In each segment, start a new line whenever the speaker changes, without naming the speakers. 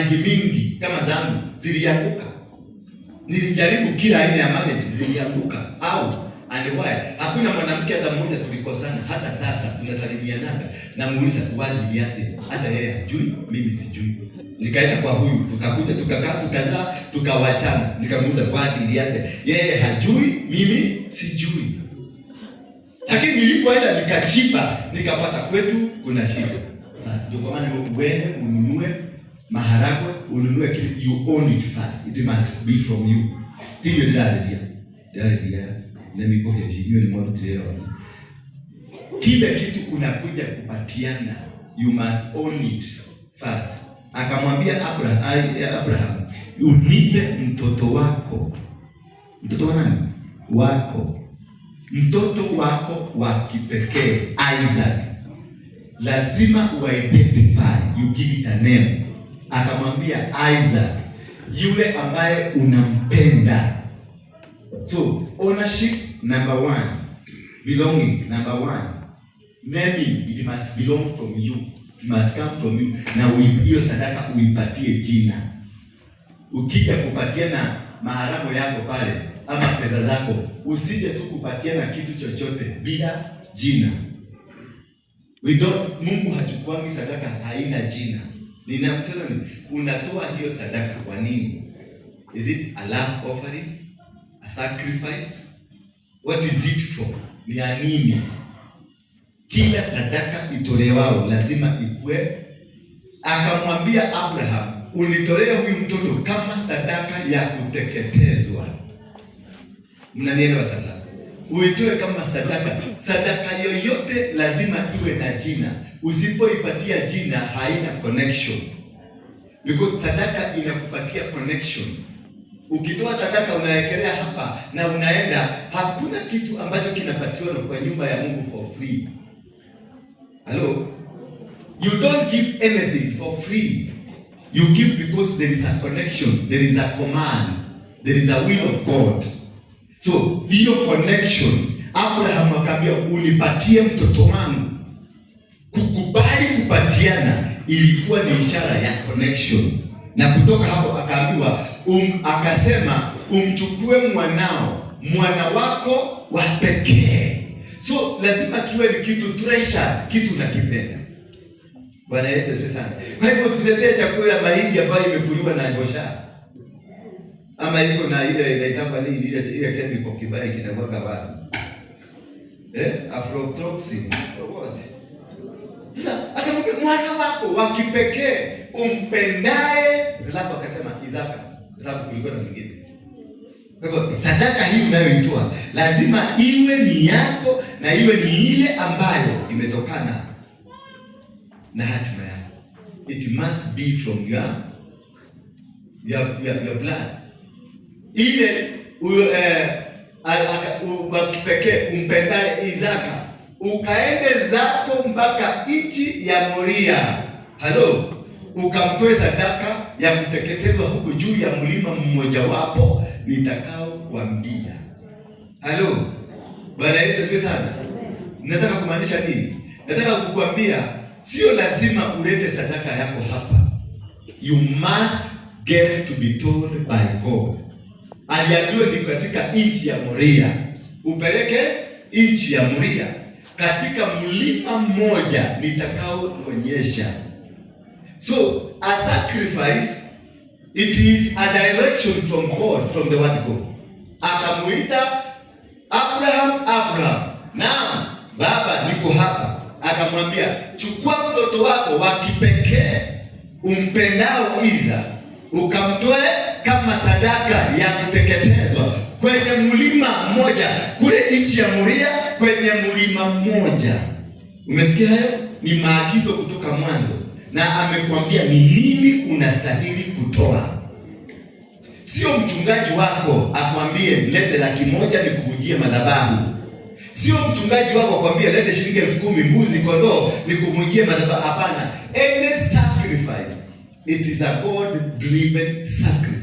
Marriage mingi kama zangu zilianguka. Nilijaribu kila aina ya marriage, zilianguka. Au and why? Hakuna mwanamke hata mmoja tulikosana, hata sasa tunasalimianaga. Namuuliza wali yake, hata yeye hajui, mimi sijui. Nikaenda kwa huyu, tukakuja, tukakaa, tukazaa, tukawachana. Nikamuuliza wali yake, yeye hajui, mimi sijui. Lakini nilipoenda nikachimba, nikapata kwetu kuna shida. Basi ndio kwa maana uende ununue maharagwe, ununue kile, you own it first. It must be from you. Tiyo ndĩrarĩria. Ndĩrarĩria na mikohe hiyo ni mwarutire ona. Kile kitu unakuja kupatiana, you must own it first. Akamwambia Abraham, unipe mtoto wako. Mtoto wa nani? Wako. Mtoto wako wa kipekee Isaac. Lazima uidentify, you give it a name. Akamwambia Isaac, yule ambaye unampenda. So ownership number one, belonging number one, naming, it must belong from you, it must come from you. Na hiyo sadaka uipatie jina. Ukija kupatiana maharagwe yako pale ama pesa zako, usije tu kupatiana kitu chochote bila jina. We don't, Mungu hachukuangi sadaka haina jina. Ninamsema ni unatoa hiyo sadaka kwa nini? Is it a love offering? A sacrifice? What is it for? Ni ya nini? Kila sadaka itolewao lazima ikue. Akamwambia Abraham, unitolee huyu mtoto kama sadaka ya kuteketezwa. Mnanielewa sasa? Uitoe kama sadaka. Sadaka yoyote lazima iwe na jina. Usipoipatia jina haina connection. Because sadaka inakupatia connection. Ukitoa sadaka unawekelea hapa na unaenda, hakuna kitu ambacho kinapatiwa kwa nyumba ya Mungu for free. Hello? You don't give anything for free. You give because there is a connection, there is a command, there is a will of God. So, hiyo connection, Abraham akaambia unipatie mtoto wangu. Kukubali kupatiana ilikuwa ni ishara ya connection. Na kutoka hapo akaambiwa akasema umchukue mwanao, mwana wako wa pekee. So lazima kiwe ni kitu treasure, kitu unakipenda. Bwana Yesu asifiwe sana. Kwa hivyo tuletee chakula ya mahindi ambayo imekuliwa na ngosha. Ama iko na ile inaitwa nini, ile chemical kibaya kinamwaga watu. Aflatoxin or what? Sasa akamwambia mwana wako wa kipekee umpendaye, alafu akasema Isaka. Sababu kulikuwa na mwingine. Kwa hivyo sadaka hii unayoitoa lazima iwe ni yako na iwe ni ile ambayo imetokana na hatima yako. It must be from your blood. Ile wa kipekee umpendaye Isaka, ukaende zako mpaka nchi ya Moria. Halo, ukamtoe sadaka ya kuteketezwa huko juu ya mlima mmojawapo nitakao kuambia. Halo, Bwana Yesu asifiwe sana. Nataka kumaanisha nini? Nataka kukuambia sio lazima ulete sadaka yako hapa. You must get to be told by God. Aliambiwa ni katika nchi ya Moria, upeleke nchi ya Moria katika mlima mmoja nitakao kuonyesha. So a sacrifice, it is a direction from God, from the word go. Akamuita Abraham, Abraham. Naam, baba niko hapa. Akamwambia, chukua mtoto wako wa kipekee umpendao Isaka, ukamtoe kama sadaka ya kuteketezwa kwenye mlima mmoja kule nchi ya Moria, kwenye mlima mmoja. Umesikia hayo? Ni maagizo kutoka mwanzo, na amekwambia ni nini unastahili kutoa. Sio mchungaji wako akwambie lete 100,000 nikuvunjie madhabahu. Sio mchungaji wako akwambie lete shilingi 10,000 mbuzi kondoo nikuvunjie madhabahu. Hapana. Any sacrifice, it is a God driven sacrifice.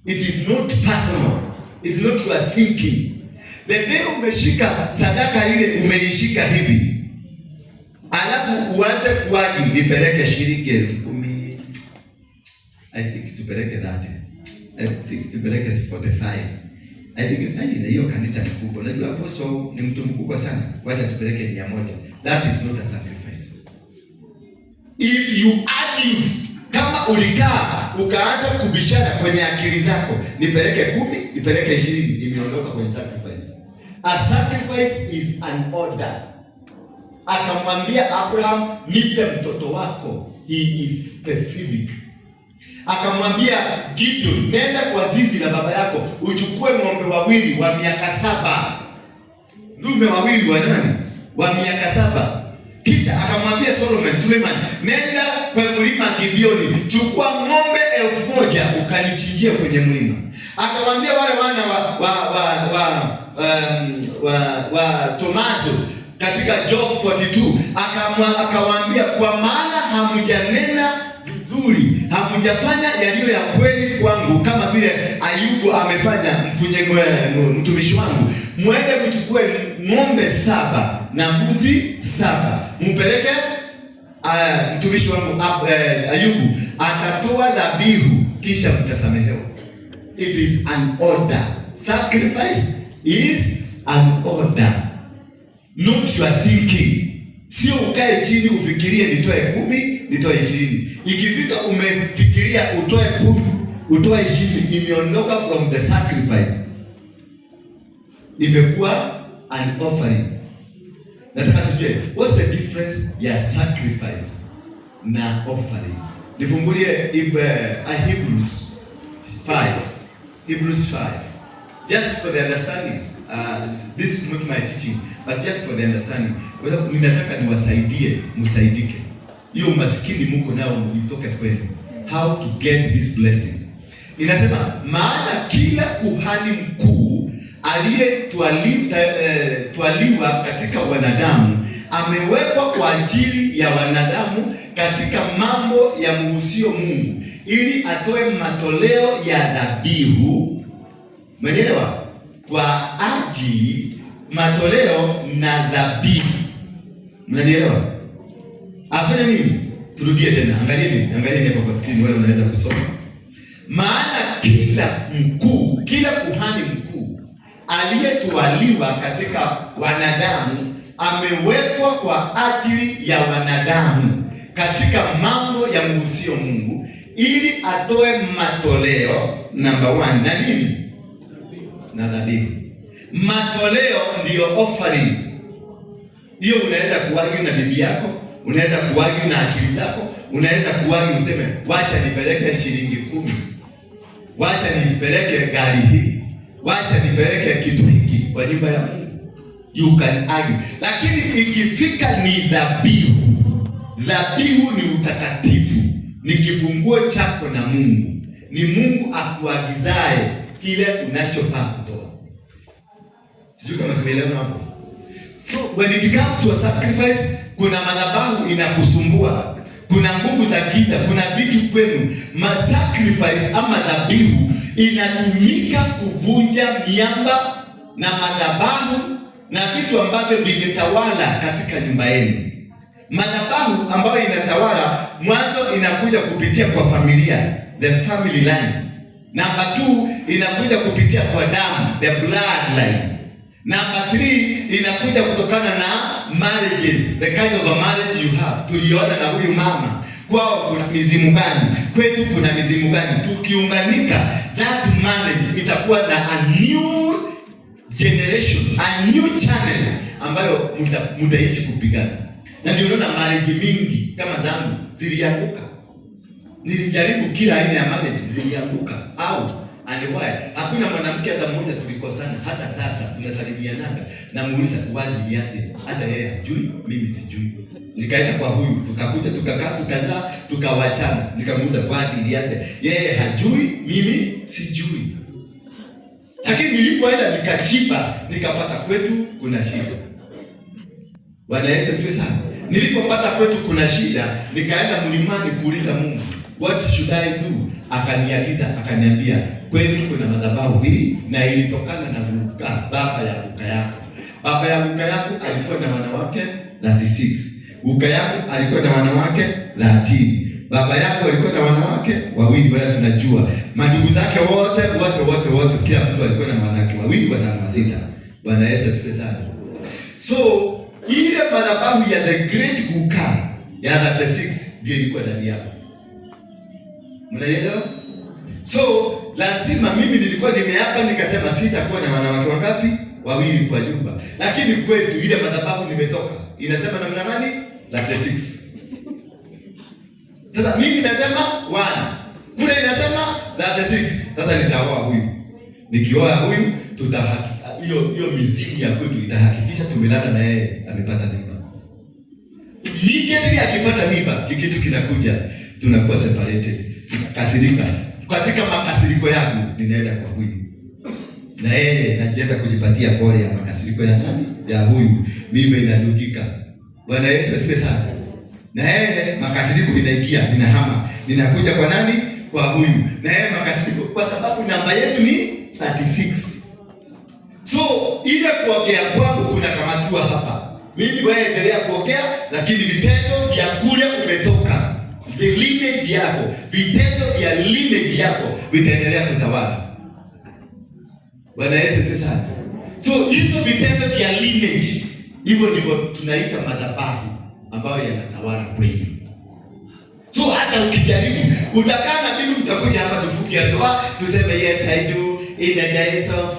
It is not personal. It's not your thinking. The day umeshika sadaka ile, umeishika hivi, alafu uanze kuwaji, nipeleke shilingi 10,000. I think tupeleke 30, I think tupeleke 45, I think hiyo kanisa ni kubwa, najua apostle ni mtu mkubwa sana, wacha tupeleke 100. That is not a sacrifice. If you argued, kama ulikaa ukaanza kubishana kwenye akili zako, nipeleke 10, nipeleke 20, imeondoka kwenye sacrifice. A sacrifice is an order. Akamwambia Abraham, nipe mtoto wako. He is specific. Akamwambia Gideon, nenda kwa zizi la baba yako uchukue ng'ombe wawili wa miaka 7, dume wawili wa nani? Wa miaka 7. Kisha akamwambia Suleiman, nenda kwa mlima Gibeoni, chukua ng'ombe 1000 ukanichinjie kwenye mlima. Akamwambia wale wana wa Tomaso katika Job 42, akawaambia, kwa maana hamjanena vizuri, hamjafanya yaliyo ya kweli kwangu kama vile Ayubu amefanya mtumishi wangu. Mwende mchukue ng'ombe 7 na mbuzi 7, mpeleke mtumishi wangu Ayubu, atatoa dhabihu, kisha mtasamehewa. It is an order. Sacrifice is an order, not your thinking. Sio ukae chini ufikirie nitoe 10, nitoe 20. Ikifika umefikiria utoe 10, utoe 20, imeondoka from the sacrifice, imekuwa an offering. Nataka tujue what's the difference ya sacrifice na offering. Nifungulie Hebrews 5. Hebrews 5. Just for the understanding. This is not my teaching, but just for the understanding. Kwa sababu ninataka niwasaidie, msaidike. Hiyo umaskini mko nao mjitoke kwenu. How to get this blessing. Inasema maana kila kuhani mkuu aliyetwaliwa katika wanadamu amewekwa kwa ajili ya wanadamu katika mambo ya muhusio Mungu, ili atoe matoleo ya dhabihu. Umeelewa? Kwa ajili matoleo na dhabihu. Mnanielewa? Afanye nini? Turudie tena. Angalieni hapa kwa screen wale unaweza kusoma. Maana kila kuhani mkuu aliyetwaliwa katika wanadamu amewekwa kwa ajili ya wanadamu katika mambo ya muhusio Mungu, ili atoe matoleo number 1 na nini? Na dhabihu. Matoleo ndiyo offering. Hiyo unaweza kuargue na bibi yako, unaweza kuargue na akili zako, unaweza kuargue useme wacha nipeleke shilingi 10, wacha nipeleke gari hii, wacha nipeleke kitu hiki kwa nyumba ya Mungu. You can argue. Lakini ikifika ni dhabihu, dhabihu ni utakatifu, ni kifunguo chako na Mungu. Ni Mungu akuagizaye kile unachofaa kutoa. Sijui kama tumeelewana hapo. So when it comes to a sacrifice, kuna madhabahu inakusumbua, kuna nguvu za giza, kuna vitu kwenu. Ma sacrifice ama dhabihu inatumika kuvunja miamba na madhabahu na vitu ambavyo vimetawala katika nyumba yenu. Madhabahu ambayo inatawala mwanzo inakuja kupitia kwa familia, the family line. Number 2 inakuja kupitia kwa damu, the bloodline. Number 3 inakuja kutokana na marriages, the kind of a marriage you have. Tuliona na huyu mama, kwao kuna mizimu gani, kwetu kuna mizimu gani. Tukiunganika, that marriage itakuwa na a new generation, a new channel ambayo mtaishi kupigana. Na ndio unaona marriage mingi kama zangu zilianguka. Nilijaribu kila aina ya marriage, zilianguka. Au and why? Hakuna mwanamke hata mmoja tulikosana. Hata sasa tunasalimianaga, namuuliza wali yake, hata yeye hajui, mimi sijui. Nikaenda kwa huyu, tukakuja, tukakaa, tukazaa, tukawachana. Nikamuuliza wali yake, yeye hajui, mimi sijui. Lakini nilipoenda nikachimba, nikapata kwetu kuna shida. Bwana Yesu asifiwe sana. Nilipopata kwetu kuna shida, nikaenda mlimani kuuliza Mungu, what should I do? Akaniagiza, akaniambia, kweli kuna madhabahu hii na ilitokana na guka, baba ya guka yako. Baba ya guka yako alikuwa na wanawake 36. Guka yako alikuwa na wanawake 13. Baba yako alikuwa na wanawake wawili. wawili wala tunajua. Mandugu zake wote wote wote wote, kila mtu alikuwa na wanawake wawili, watano, sita. Bwana Yesu asifiwe sana. So ile madhabahu ya the great Guka ya 36 ndio ilikuwa ndani yao. Mnaelewa? So lazima mimi nilikuwa nimeapa nikasema sitakuwa na wanawake wangapi? Wawili kwa nyumba. Lakini kwetu ile madhabahu nimetoka inasema namna gani? 36. Sasa mimi nasema 1. Kule inasema 36. Sasa nitaoa huyu. Nikioa huyu tutahakikisha hiyo mizimu ya kwetu itahakikisha tumelala na yeye amepata mimba. Immediately akipata mimba, kitu kinakuja, tunakuwa separated. Kasirika. Katika makasiriko yangu ninaenda kwa huyu. Na yeye najienda kujipatia pole ya makasiriko ya nani? Ya huyu. Mimba inadukika. Bwana Yesu asifiwe sana. Na yeye makasiriko inaingia, ninahama. Ninakuja kwa nani? Kwa huyu. Na yeye makasiriko, kwa sababu namba yetu ni 36. So ile kuongea kwangu kuna kamatiwa hapa. Mimi wewe endelea kuongea, lakini vitendo vya kule umetoka, the lineage yako, vitendo vya lineage yako vitaendelea kutawala. Bwana Yesu asifiwe sana. So hizo vitendo vya lineage, hivyo ndivyo tunaita madhabahu ambayo yanatawala kweli. So hata ukijaribu utakaa na mimi, utakuja hapa tufunge ndoa, tuseme yes I do in the days of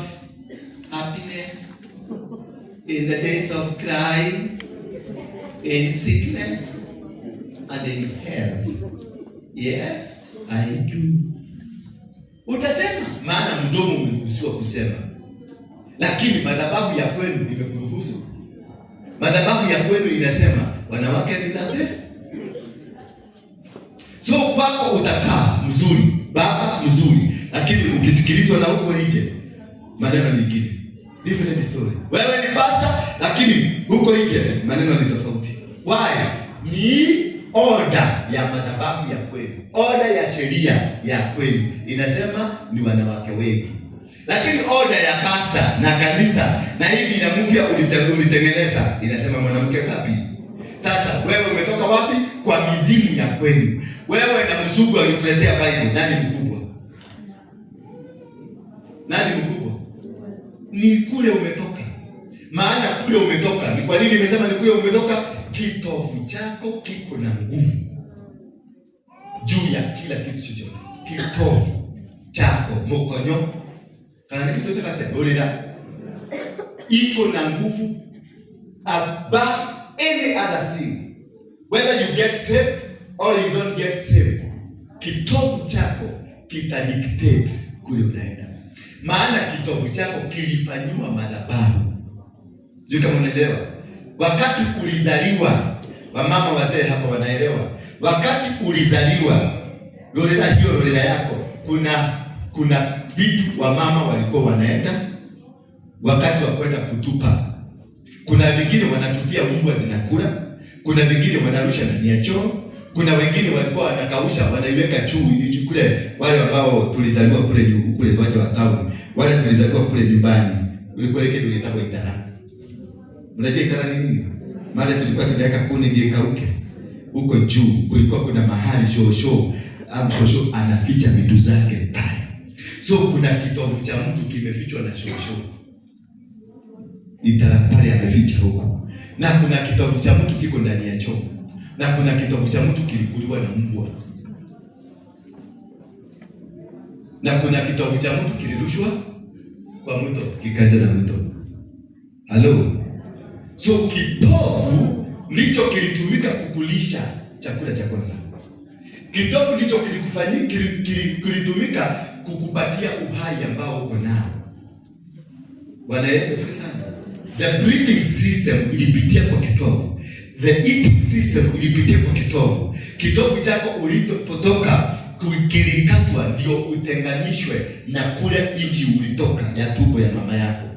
happiness, in the days of crying, in sickness and in health. Yes, I do. Utasema, maana mdomo umeruhusiwa kusema. Lakini madhabahu ya kwenu imekuruhusu. Madhabahu ya kwenu inasema wanawake ni 30. So kwako utakaa mzuri, baba mzuri, lakini ukisikilizwa na huko nje maneno nyingine. Different story. Wewe ni pastor, lakini huko nje maneno ni tofauti. Why? Ni order ya madhabahu ya kwenu, order ya sheria ya kwenu inasema ni wanawake wengi. Lakini order ya pastor na kanisa na hii dini mpya ulitengeneza inasema mwanamke ngapi? Sasa wewe umetoka wapi? Kwa mizimu ya kwenu. Wewe na mzungu alikuletea Bible, nani mkubwa? Nani mkubwa? Ni kule umetoka. Maana kule umetoka. Ni kwa nini nimesema ni kule umetoka? Kitovu chako kiko na nguvu juu ya kila kitu chochote. Kitovu chako mokonyo kana kitu kate olera iko na nguvu above any other thing. Whether you get saved or you don't get saved, kitovu chako kitadictate kule unaenda. Maana kitovu chako kilifanywa madhabahu. Sio kama unaelewa? Wakati ulizaliwa, wamama wazee hapa wanaelewa. Wakati ulizaliwa, lolera hiyo lolera yako, kuna vitu wamama walikuwa wanaenda wakati wa kwenda kutupa. Kuna vingine wanatupia mbwa zinakula, kuna vingine wanarusha ndani ya choo, kuna wengine walikuwa wanakausha wanaiweka juu kule. Wale ambao tulizaliwa kule juu kule wacha wa town, wale tulizaliwa kule nyumbani, kulikuwa ile kitu inaitwa itara. Unajua itara ni nini? Mara tulikuwa tunaweka kuni ndio ikauke. Huko juu kulikuwa kuna mahali shosho, shosho anaficha vitu zake pale. So kuna kitovu cha mtu kimefichwa na shosho. Itara pale ameficha huko. Na kuna kitovu cha mtu kiko ndani ya choo. Na kuna kitovu cha mtu kilikuliwa na mbwa. Na kuna kitovu cha mtu kilirushwa kwa mto, kikaenda na mto. Hello. So kitovu ndicho kilitumika kukulisha chakula cha kwanza. Kitovu ndicho kilitumika kukupatia uhai ambao uko nao. Bwana Yesu asifiwe sana. The breathing system ilipitia kwa kitovu. The eating system ilipitia kwa kitovu. Kitovu chako ulipotoka kilikatwa ndio utenganishwe na kule nchi ulitoka ya tumbo ya mama yako.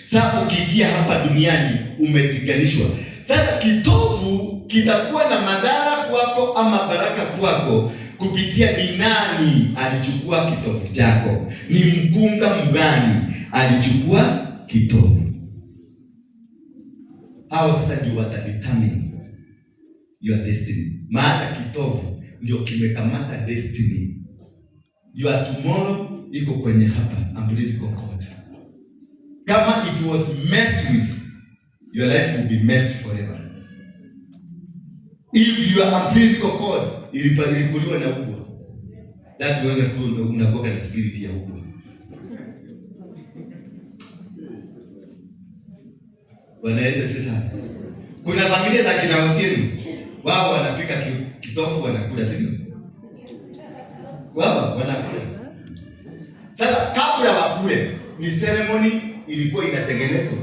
Sasa ukiingia hapa duniani umetenganishwa. Sasa kitovu kitakuwa na madhara kwako ama baraka kwako kupitia ni nani alichukua kitovu chako. Ni mkunga mgani alichukua kitovu. Hao sasa ndio watadetermine your destiny. Maana kitovu ndio kimekamata destiny Your tomorrow iko kwenye hapa umbilical cord. Kama it was messed with, your life will be messed forever. If your umbilical cord ilikuliwa na ubwa, that wewe unakuwa na spirit ya ubwa. Bwana Yesu asifiwe sana. Kuna familia za kina Otieno, wao wanapika kitofu wanakula, sivyo? Wao wanakula. Sasa kabla wakule ni ceremony ilikuwa inatengenezwa.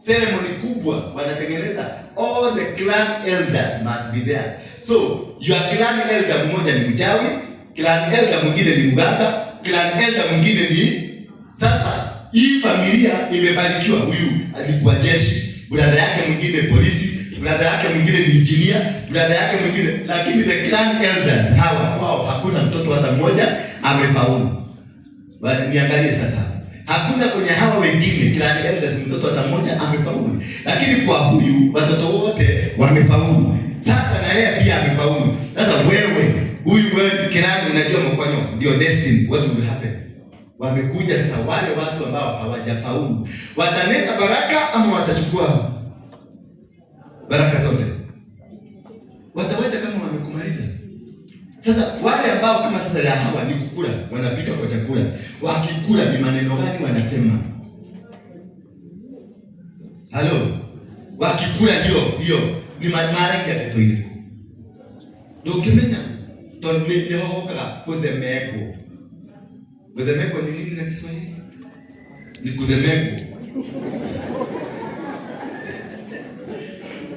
Ceremony kubwa wanatengeneza, all the clan elders must be there. So your clan elder mmoja ni mchawi, clan elder mwingine ni mganga, clan elder mwingine ni sasa hii familia imebarikiwa, huyu alikuwa jeshi, brother yake mwingine polisi, brother yake mwingine ni engineer, brother yake mwingine, lakini the clan elders hawa kwao hakuna mtoto hata mmoja amefaulu. Bali niangalie sasa. Hakuna kwenye hawa wengine clan elders mtoto hata mmoja amefaulu. Lakini kwa huyu watoto wote wamefaulu. Sasa na yeye pia amefaulu. Sasa wewe, huyu wewe clan unajua mkonyo ndio destiny, what will happen? Wamekuja sasa wale watu ambao hawajafaulu. Wataleta baraka ama watachukua baraka zote? Watawacha kama wamekumaliza. Sasa wale ambao kama sasa ya hawa ni kukula, wanapika kwa chakula. Wakikula ni maneno gani wanasema? Halo. Wakikula hiyo hiyo ni mara ya ndeto ile. Ndukimenya to ni hohoka kuthemekwo. Kuthemekwo ni nini na Kiswahili? Ni kuthemekwo.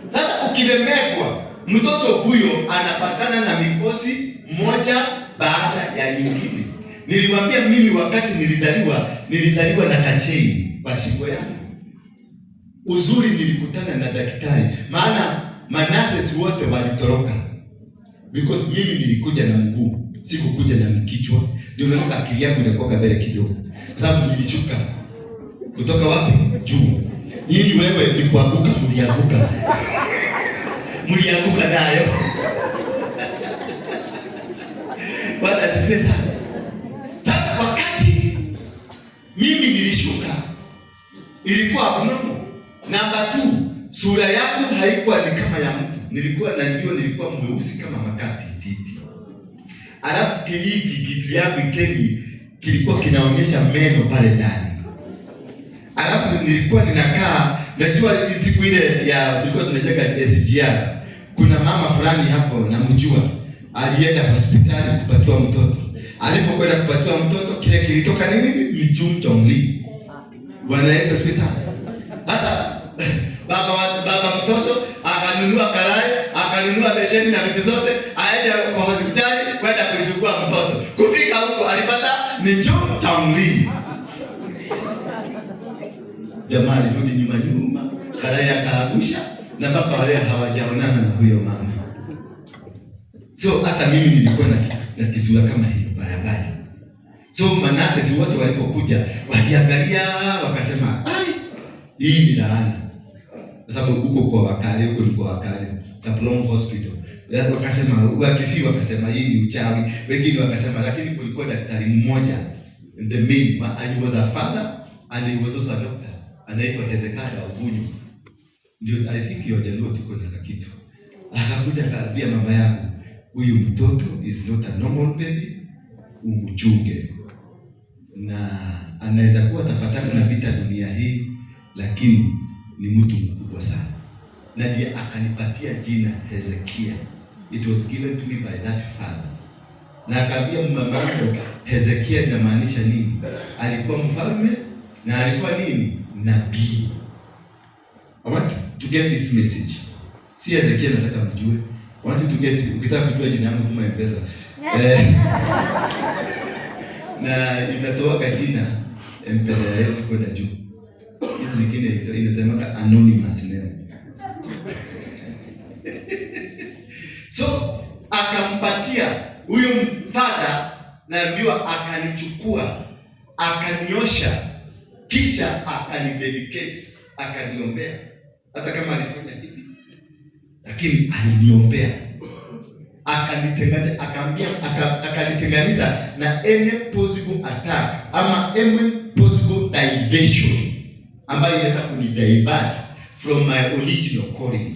Sasa ukithemekwa, mtoto huyo anapatana na mikosi moja baada ya nyingine. Niliwaambia mimi wakati nilizaliwa na kachei kwa shingo yangu. Uzuri nilikutana na daktari, maana manases wote walitoroka. Because mimi nilikuja na mguu, sikukuja na kichwa. Ndio maana akili yangu ilikuwa mbele kidogo. Kwa sababu nilishuka kutoka wapi? Juu. Nyinyi wewe ni kuanguka, mlianguka. Mlianguka nayo. Bwana asifiwe sana. Sasa wakati mimi nilishuka ilikuwa abnormal. Namba 2, sura yangu haikuwa ni kama ya mtu. Nilikuwa najua nilikuwa mweusi kama makati titi. Alafu kiliki kitu yangu ikeni kilikuwa kinaonyesha meno pale ndani. Alafu nilikuwa ninakaa, najua siku ile ya tulikuwa tunacheka SGR. Kuna mama fulani hapo namjua, alienda hospitali kupatiwa mtoto. Alipokwenda kupatiwa mtoto, kile kilitoka nini? Ni chumchongli. Bwana Yesu asifiwe sana. Sasa baba mtoto akanunua karai, akanunua besheni na vitu zote, aende kwa hospitali kwenda kuchukua mtoto. Kufika huko alipata ni chumchongli. Jamaa alirudi nyuma nyuma, karai akaangusha na mpaka wale hawajaonana na huyo mama. So hata mimi nilikuwa na kisura kama hiyo barabara. So Manase wote walipokuja waliangalia wakasema, ai, hii ni laana. Kwa sababu huko kwa wakale, huko ni kwa wakale, Kaplong Hospital. Wakasema, Wakisii wakasema hii ni uchawi, wengine wakasema, lakini kulikuwa daktari mmoja, the main, and he was a father and he was also a doctor. Anaitwa Hezekiah Ogunyu. Ndio I think hiyo Jaluo tuko na kitu. Akakuja akaambia mama yangu, huyu mtoto is not a normal baby, umchunge. Na anaweza kuwa atapatana na vita dunia hii, lakini ni mtu mkubwa sana. Na ndiye akanipatia jina Hezekiah. It was given to me by that father. Na akaambia mama yangu, Hezekiah inamaanisha nini? Alikuwa mfalme na alikuwa nini? Nabii. I want to get this message. Si Hezekiah nataka mjue. I want you to get, ukitaka kujua jina yangu tuma M-Pesa. Na inatoa jina M-Pesa ya 1000 kwenda juu. Hizi zingine inatemaka anonymous name. So akampatia huyo father, naambiwa akanichukua, akaniosha, kisha akanidedicate, akaniombea. Hata kama alifanya hivi, lakini aliniombea. Akanitenganisha, akaambia, akanitenganisha na any possible attack ama any possible diversion ambayo inaweza kunidivert from my original calling.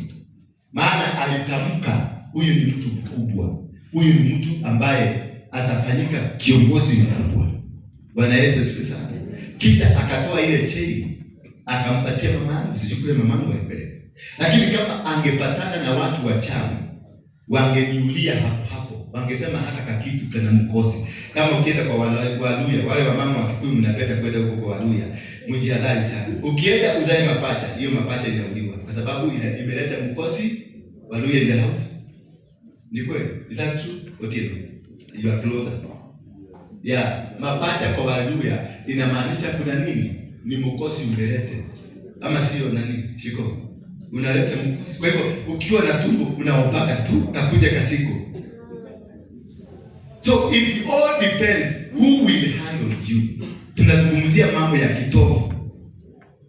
Maana alitamka huyu ni mtu mkubwa, huyu ni mtu ambaye atafanyika kiongozi mkubwa. Bwana Yesu asifiwe sana. Kisha akatoa ile chain akampatia mama yangu, sijui kule mama yangu alipeleka. Lakini kama angepatana na watu wachawi wangeniulia hapo hapo, wangesema haka kakitu kana mkosi. Kama ukienda kwa Waluya, wale wamama wa Kikuyu mnapenda kwenda huko kwa Waluya, mjihadhari sana. Ukienda uzae mapacha, hiyo mapacha inauliwa kwa sababu imeleta mkosi. Waluya in the house. Ni kweli? Is that true? Otieno, you are closer. Yeah, mapacha kwa Waluya inamaanisha kuna nini? Ni mkosi umelete. Ama sio nani? Shiko. Unaleta mkosi. Kwa hivyo ukiwa na tumbo unaopaka tu kakuja kasiku. So it all depends who will handle you. Tunazungumzia mambo ya kitovu.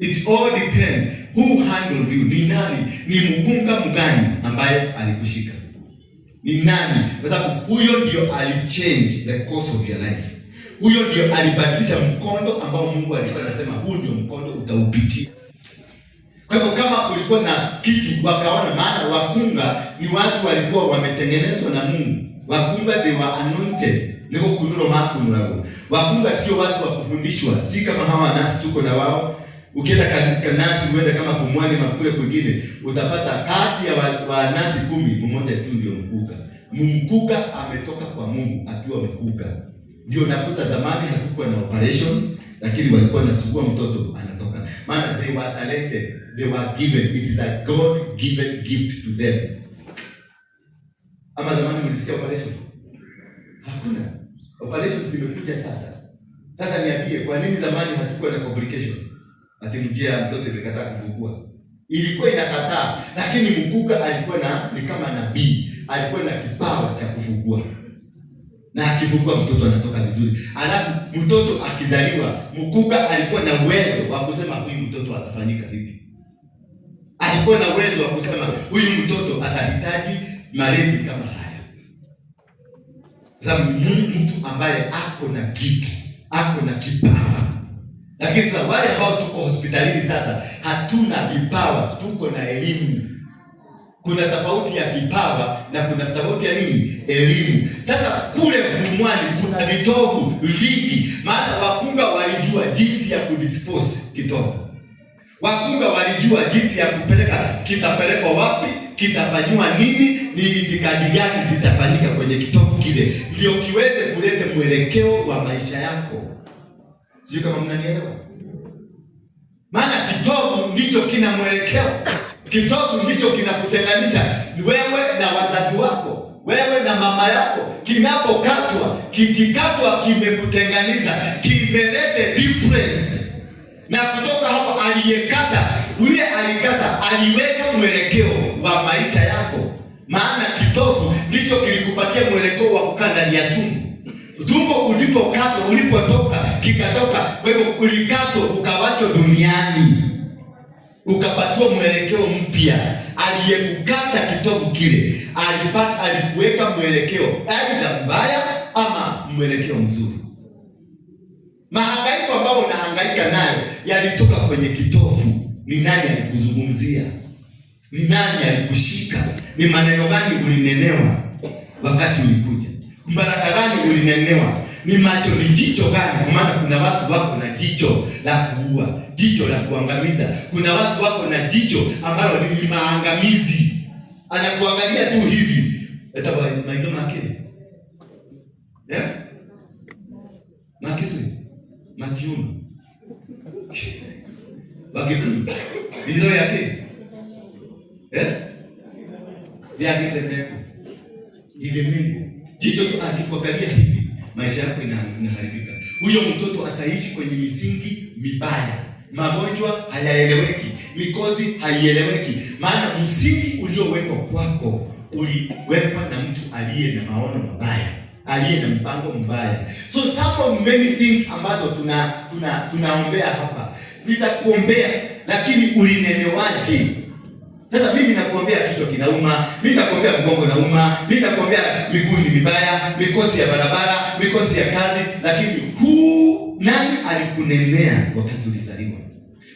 It all depends who handled you. Ni nani? Ni mkunga mgani ambaye alikushika? Ni nani? Kwa sababu huyo ndio alichange the course of your life. Huyo ndio alibadilisha mkondo ambao Mungu alikuwa anasema huu ndio mkondo utaupitia. Kwa hivyo kama ulikuwa na kitu wakaona, maana wakunga ni watu walikuwa wametengenezwa na Mungu. Wakunga they were anointed. Niko kunuro makunurago. Wakunga sio watu wa kufundishwa, si kama hawa nasi tuko na wao. Ukienda kanasi uende kama Pumwani makule kwingine, utapata kati ya wanasi 10 mmoja tu ndio mkuka. Mkuka ametoka kwa Mungu akiwa mkuka. Ndio nakuta zamani hatukuwa na operations, lakini walikuwa nasugua mtoto anatoka. Maana they were talented, they were given. It is a God given gift to them. Ama zamani mlisikia operation? Hakuna. Operation zimekuja sasa. Sasa niambie, kwa nini zamani hatukuwa na complication? Ati mjia mtoto imekataa kuvugua. Ilikuwa inakataa, lakini mkuka alikuwa na ni kama nabii, alikuwa na kipawa cha kuvugua. Na akivugua mtoto anatoka vizuri. Alafu mtoto akizaliwa, mkuka alikuwa na uwezo wa kusema huyu mtoto atafanyika hivi. Alikuwa na uwezo wa kusema huyu mtoto atahitaji malezi kama haya. Sababu mtu ambaye ako na gift, ako na kipawa. Lakini sasa wale ambao tuko hospitalini sasa hatuna vipawa, tuko na elimu. Kuna tofauti ya vipawa na kuna tofauti ya nini? Elimu. Sasa kule Pumwani kuna vitovu vingi, maana wakunga walijua jinsi ya kudispose kitovu. Wakunga walijua jinsi ya kupeleka, kitapelekwa wapi, kitafanywa nini, ni itikadi gani zitafanyika kwenye kitovu kile, ndio kiweze kuleta mwelekeo wa maisha yako. Sio kama mnanielewa? Maana kitovu ndicho kina mwelekeo. Kitovu ndicho kinakutenganisha wewe na wazazi wako, wewe na mama yako. Kinapokatwa, kikikatwa kimekutenganisha, kimelete difference. Na kutoka hapo aliyekata, yule alikata, aliweka mwelekeo wa maisha yako. Maana kitovu ndicho kilikupatia mwelekeo wa kukaa ndani ya tumbo. Tumbo ulipokatwa, ulipotoka, kikatoka, kwa hivyo ulikatwa ukawachwa duniani. Ukapatiwa mwelekeo mpya. Aliyekukata kitovu kile alikuweka mwelekeo aidha mbaya ama mwelekeo mzuri. Mahangaiko ambayo unahangaika nayo yalitoka kwenye kitovu. Ni nani alikuzungumzia? Ni nani alikushika? Ni maneno gani ulinenewa wakati ulikuja? Baraka gani ulinenewa? Ni macho, ni jicho gani? Kwa maana kuna watu wako na jicho la kuua, jicho la kuangamiza. Kuna watu wako na jicho ambalo ni maangamizi. Anakuangalia tu hivi. Eta maito make. Yeah? Make tu. Makiuno. Wakikuyu. Lizo yake. Eh? Yake teneko. Ile Mungu. Jicho tu akikuangalia hivi, maisha yako inaharibika. Huyo mtoto ataishi kwenye misingi mibaya. Magonjwa hayaeleweki, mikosi haieleweki. Maana msingi uliowekwa kwako uliwekwa na mtu aliye na maono mabaya, aliye na mpango mbaya. So some of many things ambazo tunaombea hapa. Nitakuombea, lakini ulinenewaje? Sasa mimi nakuambia kichwa kinauma, mimi nakuambia mgongo nauma, mimi nakuambia miguu ni mibaya, mikosi ya barabara, mikosi ya kazi, lakini huu nani alikunenea wakati ulizaliwa?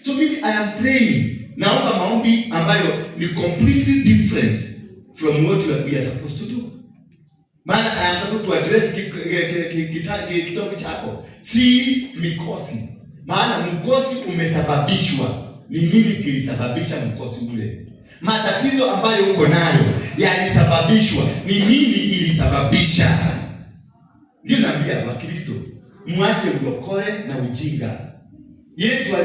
So mimi I am praying, naomba maombi ambayo ni completely different from what we are supposed to do. Maana I am supposed to address kitovu chako, si mikosi. Maana mkosi umesababishwa. Ni nini kilisababisha mkosi ule? Matatizo ambayo uko nayo yalisababishwa. Ni nini ilisababisha? Ndio naambia Wakristo, muache ulokole na ujinga. Yesu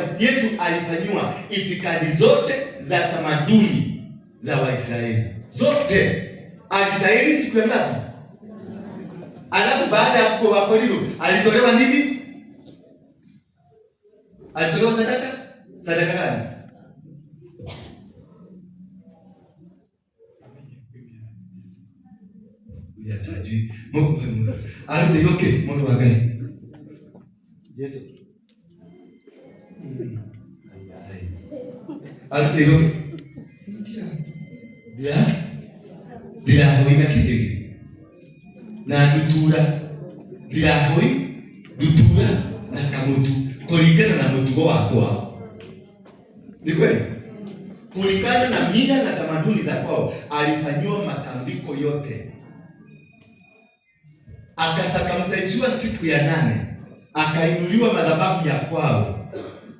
alifanyiwa itikadi zote za tamaduni za Waisraeli. Zote. Alitahiri siku ya ngapi? Alafu baada ya kuwa Wakorino, alitolewa nini? Alitolewa sadaka? Sadaka gani? Yataji. Mungu alitoyoke Mungu wa gani? Yesu. Alitoyoke. Ndia. Ndirahoi na kigege. Na ndutura. Ndirahoi ndutura na kamutu kulingana na mutugo wa kwao. Ni kweli? Kulingana na mila na tamaduni za kwao, alifanyiwa matambiko yote. Akasakamsaisiwa siku ya 8, akainuliwa madhabahu ya kwao.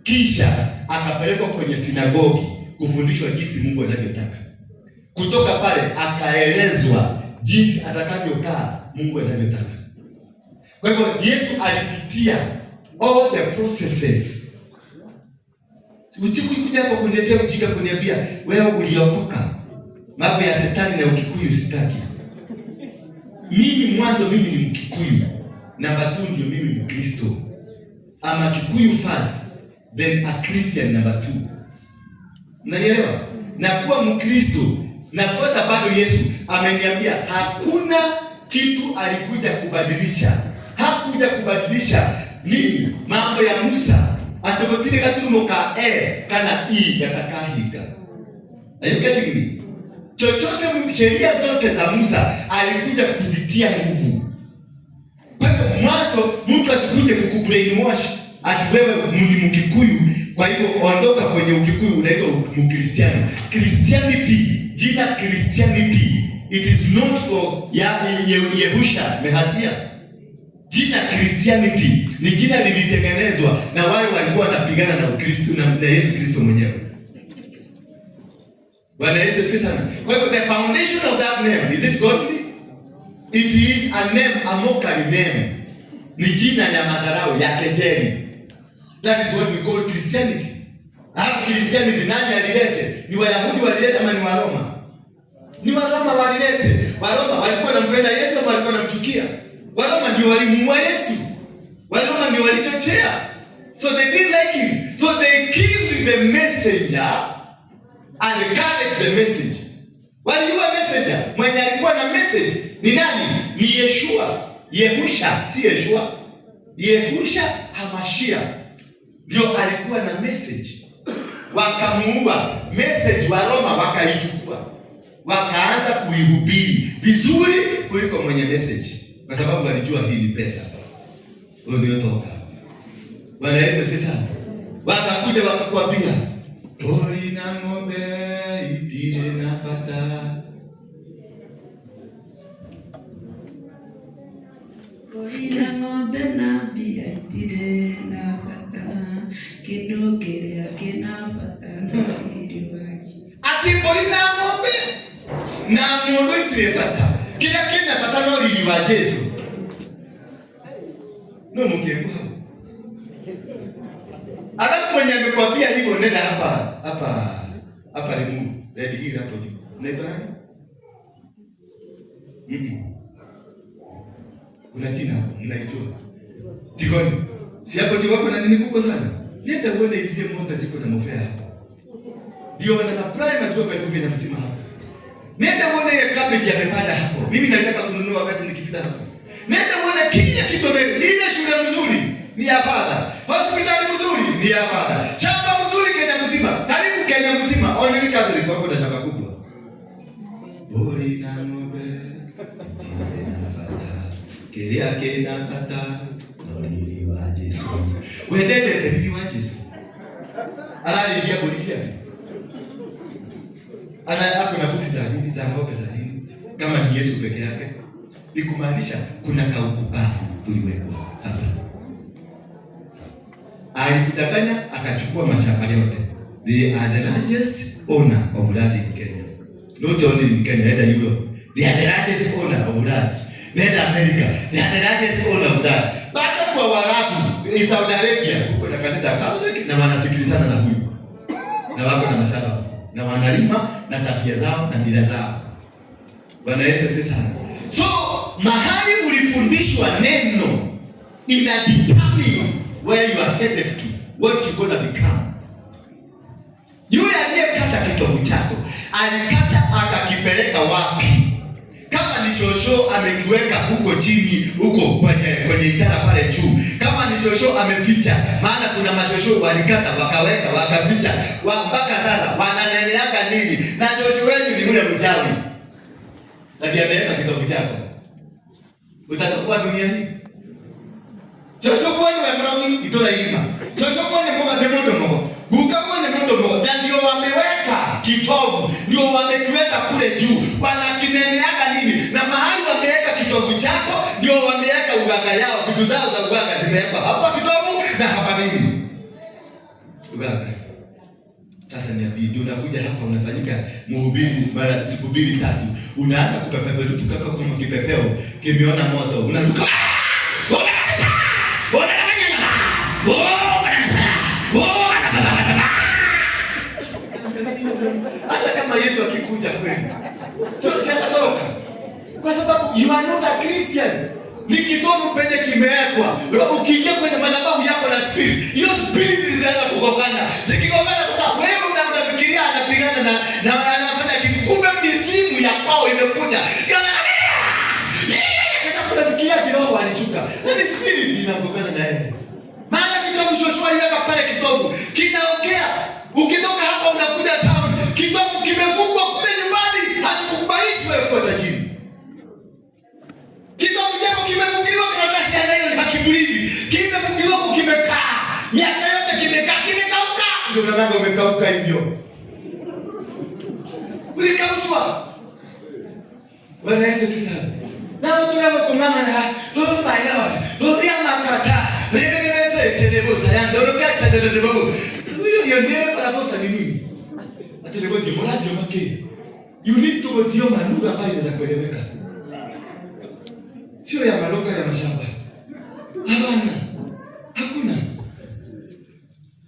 Kisha akapelekwa kwenye sinagogi kufundishwa jinsi Mungu anavyotaka. Kutoka pale akaelezwa jinsi atakavyokaa Mungu anavyotaka. Kwa hivyo Yesu alipitia all the processes. Uchikuja kwa kuniletea ujinga kuniambia wewe uliokoka. Mambo ya shetani na Ukikuyu sitaki. Mimi mwanzo mimi ni Mkikuyu. Namba 2 ndio mimi Mkristo. I'm a Kikuyu first, then a Christian number 2. Unanielewa? Na kuwa Mkristo, nafuata bado Yesu ameniambia hakuna kitu alikuja kubadilisha. Hakuja kubadilisha nini? Mambo ya Musa. Atogotire gaturumo ka e kana i gatakahiga. Are you getting me? Chochote sheria zote za Musa alikuja kuzitia nguvu. Kwa hivyo mwanzo mtu asikuje kukubrainwash ati wewe ni Mkikuyu, kwa hivyo ondoka kwenye Ukikuyu unaitwa Mkristiano. Christianity, jina Christianity, it is not for Yehusha Mehazia. Jina Christianity ni jina lilitengenezwa na wale walikuwa wanapigana na Ukristo na Yesu Kristo mwenyewe. Bwana Yesu asifiwe sana. Kwa hivyo the foundation of that name, is it godly? It is a name, a mockery name. Ni jina ya madharau, ya kejeli. That is what we call Christianity. Hapo Christianity nani alilete? Ni Wayahudi walileta ama ni Waroma? Ni Waroma walilete. Waroma walikuwa wanampenda Yesu ama walikuwa wanamchukia? Waroma ndio walimuua Yesu. Waroma ndio walichochea. So they didn't like him. So they killed the messenger and carried the message. Waliua messenger. Mwenye alikuwa na message ni nani? Ni Yeshua. Yehusha, si Yeshua. Yehusha Hamashia ndio alikuwa na message. Wakamuua. Message wa Roma wakaichukua. Wakaanza kuihubiri vizuri kuliko mwenye message. Kwa sababu walijua hii ni pesa. Huyo ndio toka. Bwana Yesu asifiwe sana. Wakakuja wakakwambia, "Ori na ng'ombe itire na fata."
Ori na ng'ombe na mbia itire na fata. Kindu kiria kina fata no riri waji.
Ati mbori na ng'ombe na ng'ombe itire fata. Kila kina fata no riri wa Yesu. No mkiengu hapo. Alafu mwenye amekwambia hivyo nenda hapa hapa hapa Limuru. Red Hill hapo juu. Unaitwa nani? Kuna jina hapo mnaijua. Tigoni. Si hapo ndio wako na nini kuko sana? Nenda uone hizi ng'ombe ziko na mofea hapo. Ndio wana supply maziwa karibu Kenya mzima hapo. Nenda uone ile cabbage amepanda hapo. Mimi nataka kununua wakati nikipita hapo. Nenda uone kila kitu mbele. Ile shule mzuri ni ya baba. Hospitali mzuri ni ya baba. Shamba mzuri Kenya mzima. Karibu Kenya mzima. Only Catholic wako na shamba. Kiria kina bata no riri wa Jesu. Wendete riri wa Jesu. Ararĩria mbũri ciake. Ana hapo na mbuzi za nini, za ng'ombe za nini? Kama ni Yesu peke yake. Ni kumaanisha kuna kaukubavu tuliwekwa hapa. Alikudanganya akachukua mashamba yote. They are the largest owner of land in Kenya. Not only in Kenya, either Europe. They are the largest owner of land. Nenda America. They are the largest owner of land. Bado kwa Waarabu, in Saudi Arabia, huko na kanisa Catholic na wanasikilizana na huyu. Na wako na mashamba na wanalima na tabia zao na mila zao. Bwana Yesu asifiwe sana. So, mahali ulifundishwa neno ina determine where you are headed to, what you gonna become. Yule aliyekata kitovu chako, alikata akakipeleka wapi? Kama ni shosho amekiweka huko chini, huko kwenye itara pale juu. Kama ni shosho ameficha, maana kuna mashosho walikata wakaweka wakaficha mpaka sasa wananeleaga nini? Na shosho wenu ni yule mchawi. Na ndiye ameweka kitovu chako. Utatakuwa dunia hii. Shosho kwa ni mrogi itola ima. Shosho kwa ni moga ni mundu mogo. Guka kwa ni mundu mogo. Na ndio wameweka kitovu, ndio wamekiweka kule juu. Wanakineneaga nini? Na mahali wameweka kitovu chako ndio wameweka uganga yao, vitu zao za uganga zimewekwa hapa kitovu na hapa nini? Uganga. Sasa niambie, unakuja hapa unafanyika mhubiri mara siku mbili tatu, unaanza kupeperuka kama kipepeo kimeona moto, unaruka. Hata kama Yesu akikuja kweli, sio atatoroka. Kwa sababu you are not a Christian. Ni kitovu penye kimewekwa. Ukiingia kwenye madhabahu yako na spirit, hiyo spirit zinaanza kugongana. Zikigongana sasa wewe unafikiria anapigana na anafanya kitu, kumbe mizimu ya kwao imekuja. Sasa unafikiria kiroho alishuka. Na ni spirit inagongana na yeye. Maana kitovu shoshua aliweka pale kitovu kinaongea. Ukitoka hapa unakuja town, kitovu kimefungwa kule nyumbani, hakikukubalishi wewe kuwa tajiri. Kitovu chako kimefungiliwa karatasi ya nylon hakibuliki. Kimefungiliwa huko kimekaa. Miaka yote kimekaa, kimekauka. Ndio unaona umekauka hivyo. Ulikaushwa. Bwana Yesu asifiwe sana. Na watu wako kumama na oh my Lord, oh ya makata. Rebebebe telebosa ya ndio kata telebobo. Huyo yoniere para bosa ni nini? Atelebozi mradi make. You need to go through lugha ambayo inaweza kueleweka. Sio ya maloka ya mashamba. Hapana. Hakuna.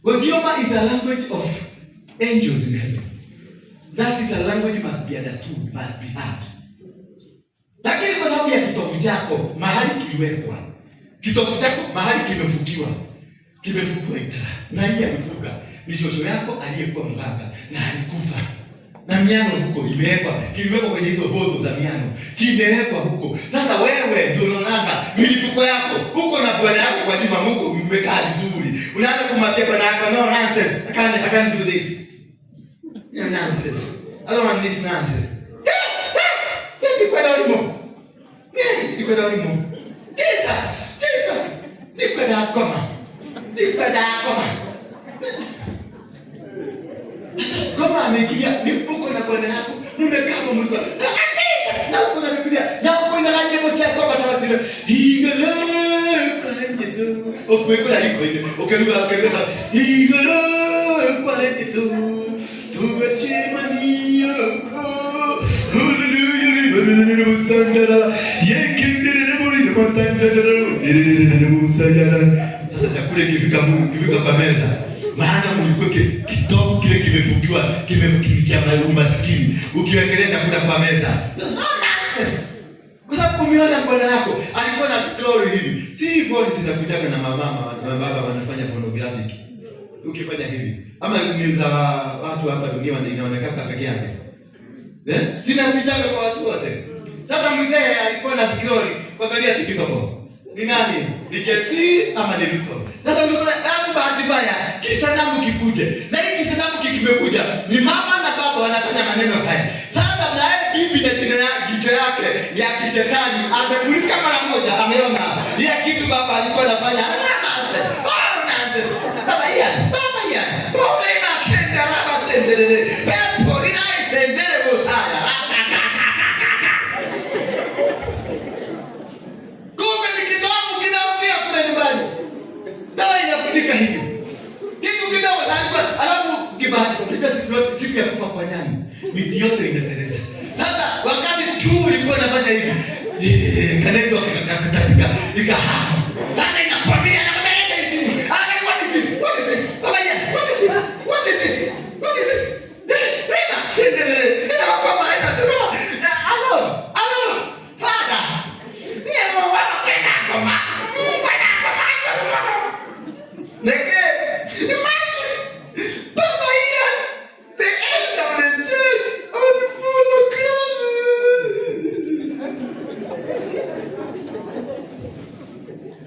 Gothioma is a language of angels in heaven. That is a language must be understood, must be heard. Lakini kwa sababu ya kitovu chako mahali kiliwekwa, kitovu chako mahali kimefukiwa, kimefukiwa itara. Na hii alifuka ni shosho yako aliyekuwa mganga na alikufa. Na miano huko imewekwa, kimewekwa kwenye hizo bozo za miano, kimewekwa huko. Sasa wewe ndio unaonanga milipuko yako huko na bwana yako kwa nyuma huko mmekaa vizuri. Unaanza kumwambia bwana yako no nonsense, I can't do this. No nonsense. I don't want this nonsense. Nikwenda ulimo. Nikwenda ulimo. Jesus, Jesus. Nikwenda koma. Nikwenda koma. Kama ameingia ni uko na bwana yako, mmekaa hapo mlikuwa. Jesus, na uko na Biblia, na uko na nyimbo za kwa sababu vile. Igolo kwa Yesu. Uko na iko ile. Ukiruka ukiruka. Igolo kwa Yesu. Tuweshimani yako. Sasa chakula ikifika Mungu, ikifika kwa meza, maana mlikuwa kitovu kile kimefungiwa, kimefukikia umaskini. Ukiwekelea chakula kwa meza, no nonsense. Kwa sababu umeona bwana yako alikuwa na scroll hivi. Si phone zinakujaga na mama na baba wanafanya phonographic. Ukifanya hivi, ama ni za watu hapa dunia inaonekana peke yake. Eh? Zinapitaga kwa watu wote. Sasa mzee alikuwa na scroll kuangalia TikTok. Ni nani? Ni Jesse ama ni Ruto? Sasa unaona damu bahati mbaya, kisanamu kikuje. Na hii kisanamu kikimekuja, ni mama na baba wanafanya maneno haya. Sasa naye bibi na jicho yake ya kishetani amemulika mara moja ameona ile kitu baba alikuwa anafanya. Nonsense. Oh, nonsense. Baba Ian, baba Ian. Ore makenda raba senderere. Pepo rinai sendere bosaya. Kumbe ni kitabu kinaongea kule nyumbani. Dawa inafutika hivyo. Kitu kidogo alikuwa alafu kibahati unajua siku ya kufa kwa nyani miti yote inatereza. Sasa wakati tu ulikuwa unafanya hivi kanetwa kakatika ikahama. Sasa inakwambia na mbele hizi. Angalia what is this? What is this? Baba ya, what is this? What is this? What is this? Rema, ina kama ina tuko. Alo, alo. Father. Ni mo wa kwenda koma. Kwenda koma kwa. Neke. Imagine. Baba ya, the end of the church. On full of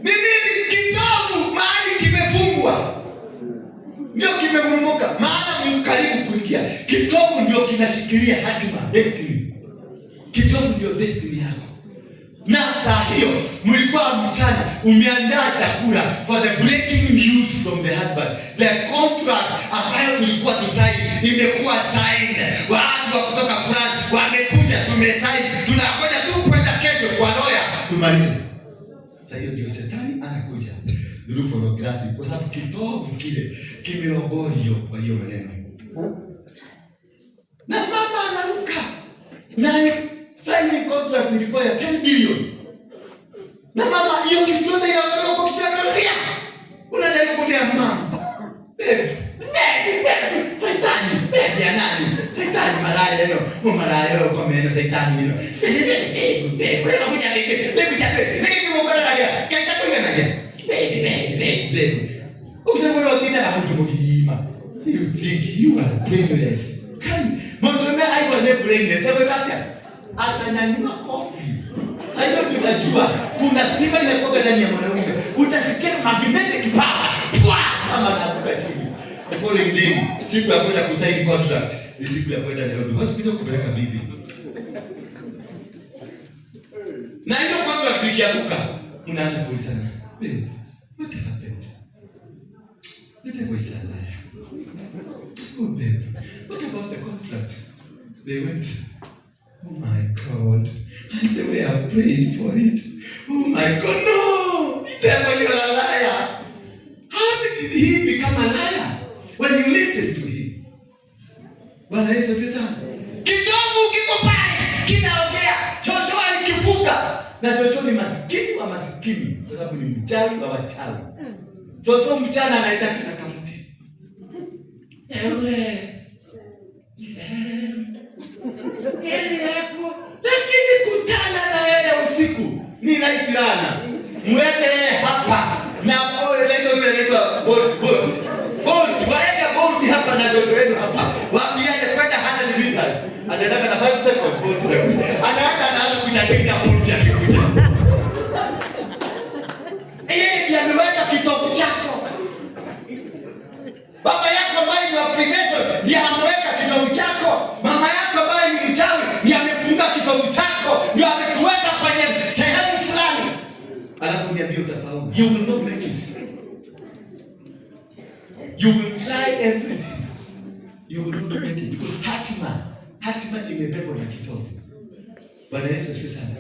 Mimi kitovu mahali kimefungwa ndio kimemumuka, maana mkaribu kuingia. Kitovu ndio kinashikilia hatima, destiny. Kitovu ndio destiny yako. Na saa hiyo mlikuwa mchana umeandaa chakula for the breaking news from the husband. The contract ambayo tulikuwa tusaini imekuwa signed. Watu wa kutoka France wamekuja, tumesign. Tunangoja tu kwenda kesho kwa lawyer tumalize. Sasa hiyo ndio shetani anakuja through photography, kwa sababu kitovu kile kimerogorio kwa hiyo maneno. Na mama anaruka. Na signing contract ilikuwa ya 10 billion. Na mama hiyo kitu yote inaondoka kwa kichwa chake. Unajaribu kumwambia mama, baby, baby, baby, shetani, baby ya nani? Shetani malaya leo, malaya leo kwa meno shetani hilo. Baby, baby, unakuja baby, baby sasa, nini mukora na kaita kwa na baby, baby, baby, baby. Ukisema wewe tena na mtu mgima. You think you are brainless. Kan, mtu aiwa ne brainless. Hebu katia. Atanyanyua kofi. Sasa hiyo utajua kuna stima inakuwa ndani ya mwanaume. Utasikia magnetic power. Pwa! Mama anaanguka chini. The following day, siku ya kwenda kusaini contract, ni siku ya kwenda Nairobi Hospital kupeleka bibi. Na hiyo contract ikianguka, mnaanza kuulizana, babe, what happened? The devil is a liar. Oh babe, what about the contract? They went, oh my God, and the way I've prayed for it. Oh my God, no! The devil, you're a liar. How did he become a liar? When you listen to him. Bwana Yesu asifiwe sana. Kitovu kiko pale, kinaongea. Joshua alikifunga. Na Joshua ni masikini wa masikini, kwa sababu ni mchawi wa wachawi. Joshua mchana anaenda kana kamti. Ewe. Yeye hapo, lakini kutana na yeye usiku ni naitirana. Mweke yeye hapa na oyo leo yule anaitwa Bolt Bolt. Bolt, waeke Bolt hapa na Joshua wenu hapa. Waambiane kwenda 100 meters. Anaenda na 5 seconds Bolt anakuja. Anaenda anaanza kushangilia Bolt akikuja. Yeye ndiye ameweka kitovu chako. Baba yako ambaye ni wa Freemason ndiye ameweka kitovu chako. Mama yako ambaye ni mchawi ndiye amefunga kitovu chako, ndiye amekuweka kwenye sehemu fulani. Alafu niambie utafaulu. You will not make it. You will try everything. You will not make it because hatima imebebwa na kitovu. Bwana Yesu asifiwe sana.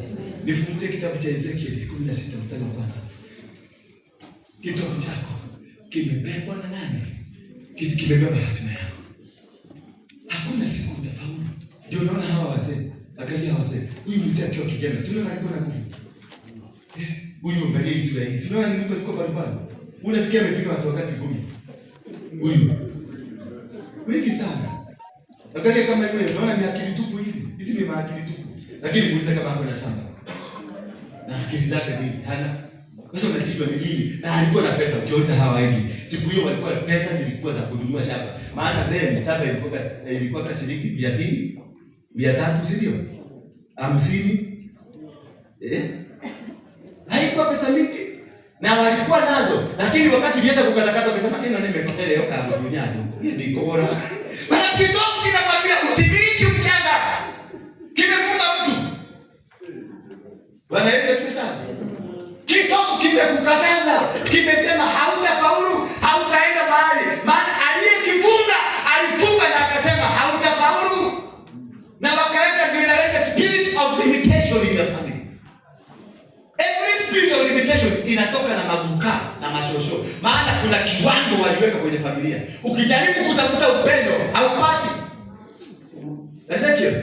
Nifungulie kitabu cha Ezekiel 16 mstari wa kwanza. Kitovu chako kimebebwa na nani? Kimebeba hatima yako. Hakuna siku utafaulu. Ndio unaona hawa wazee, angalia hawa wazee. Huyu mzee akiwa kijana, si unaona alikuwa na nguvu. Huyu angalia hii sura hii. Si unaona ni mtu alikuwa barabara. Unafikia amepiga watu wangapi ngumi? Huyu. Wengi sana. Angalia kama yule, unaona ni akili tupu hizi. Hizi ni maakili tupu. Lakini muulize kama hapo na shamba. Na akili zake nini? Hana. Sasa unajijua ni nini? Na alikuwa na pesa. Ukiuliza hawa wengi, siku hiyo walikuwa pesa zilikuwa za kununua shamba. Maana then shamba ilikuwa kwa shilingi 200, 300, si ndio? 50. Haikuwa pesa mingi. Na walikuwa nazo, lakini wakati ilianza kukatakata wakasema tena nimepata leo kama duniani. Hii ni bora. Maana kitovu kinakwambia usimiliki mchanga. Kimefunga mtu. Bwana Yesu asifiwe sana. Kimekukataza, kimesema hautafaulu, hautaenda mahali. Maana aliyekifunga alifunga na akasema hautafaulu, na wakaweka, ndio inaleta spirit of limitation in the family. Every spirit of limitation inatoka na maguka na mashosho, maana kuna kiwango waliweka kwenye familia. Ukijaribu kutafuta upendo haupati. Ezekiel,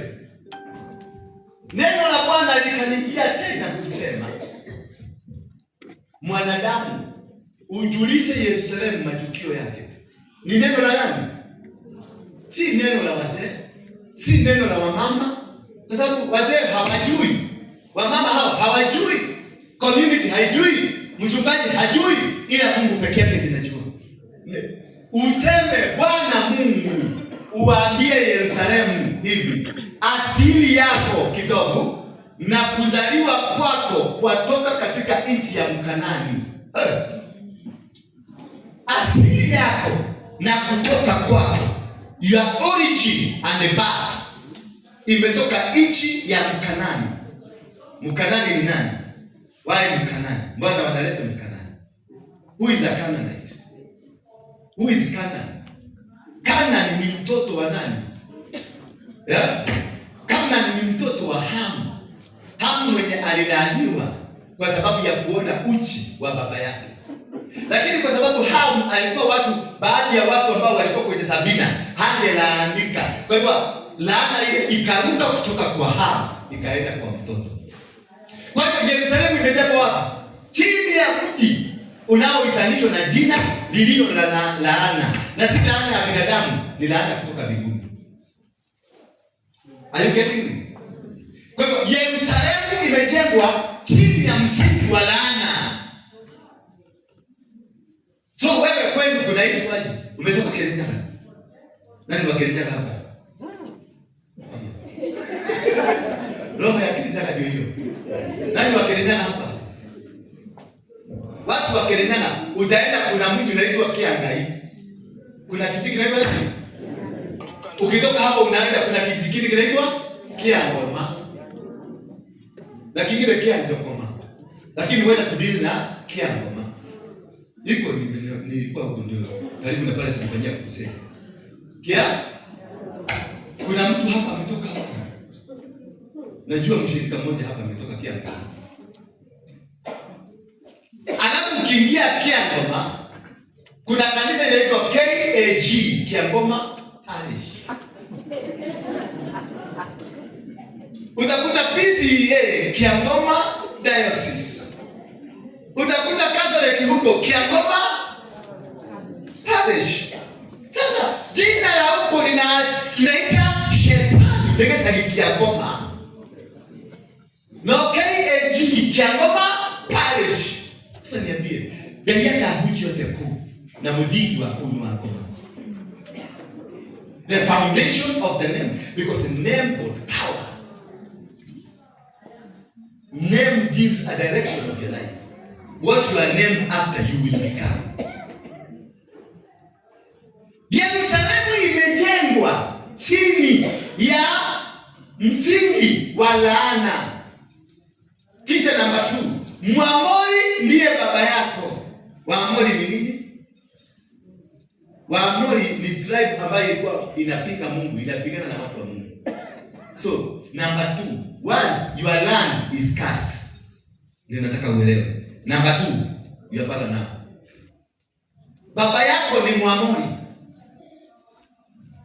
neno la Bwana likanijia tena kusema, mwanadamu, ujulishe Yerusalemu matukio yake. Ni neno la nani? Si neno la wazee, si neno la wamama, kwa sababu wazee hawajui, wamama hao hawajui, community haijui, mchungaji hajui, ila Mungu peke yake ndiye anajua. Useme Bwana Mungu uwaambie Yerusalemu hivi, asili yako kitovu na kuzaliwa kwako kwatoka katika nchi ya Mkanani. Asili yako na kutoka kwako, your origin and the birth, imetoka nchi ya Mkanani. Mkanani ni nani? Why Mkanani? Mbona wanaleta Mkanani? Who is a Canaanite? Who is Canaan? Canaan ni mtoto wa nani? Yeah? Canaan ni mtoto wa Hamu. Hamu mwenye alilaaniwa kwa sababu ya kuona uchi wa baba yake. Lakini kwa sababu Hamu alikuwa watu, baadhi ya watu ambao walikuwa kwenye Sabina, hangelaanika. Kwa hivyo laana ile ikaruka kutoka kwa Hamu ikaenda kwa mtoto. Kwa hivyo Yerusalemu imejengwa wapi? Chini ya mti unaoitanishwa na jina lililo la laana, na si laana ya binadamu, ni laana kutoka mbinguni. Are you getting me? Kwa hivyo Yerusalemu imejengwa chini ya msingi wa laana. So wewe kwenu kunaitwaje? Umetoka Kirinyaga? Nani wa Kirinyaga hapa? Roho ya Kirinyaga ndio hiyo. Nani wa Kirinyaga hapa? Watu wa Kirinyaga, utaenda kuna mji unaitwa Kiangai. Kuna kijiji kinaitwa nini? Ukitoka hapo unaenda kuna kijiji kingine kinaitwa Kiangoma. Na kingine Kianjokoma. Lakini wewe tudili na Kiangoma. Iko nilikuwa huko ndio karibu na pale tulifanyia kusema. Kia? Kuna mtu hapa ametoka huko. Najua mshirika mmoja hapa ametoka Kiangoma. Alafu ukiingia Kiangoma kuna kanisa inaitwa KAG, Kiangoma Parish. Utakuta PCEA, Kiangoma Diocese. Utakuta Catholic huko Kiangoma Parish. Sasa jina la huko linaita shetani, linaita Kiangoma. No, KAG, Kiangoma Parish. Sasa niambie, gari yake huji yote kuu na muziki wa kunywa ngoma. The foundation of the name, because the name got power. Name gives a direction of your life. What you are named after, you will become. Yerusalemu imejengwa chini ya msingi wa laana. Kisha namba 2, Mwamori ndiye baba yako. Waamori ni nini? Waamori ni tribe ambayo ilikuwa inapinga Mungu, inapigana na watu wa Mungu. So, number 2, once your land is cursed. Ndio nataka uelewe. Number 2, your father now. Baba yako ni Mwamori.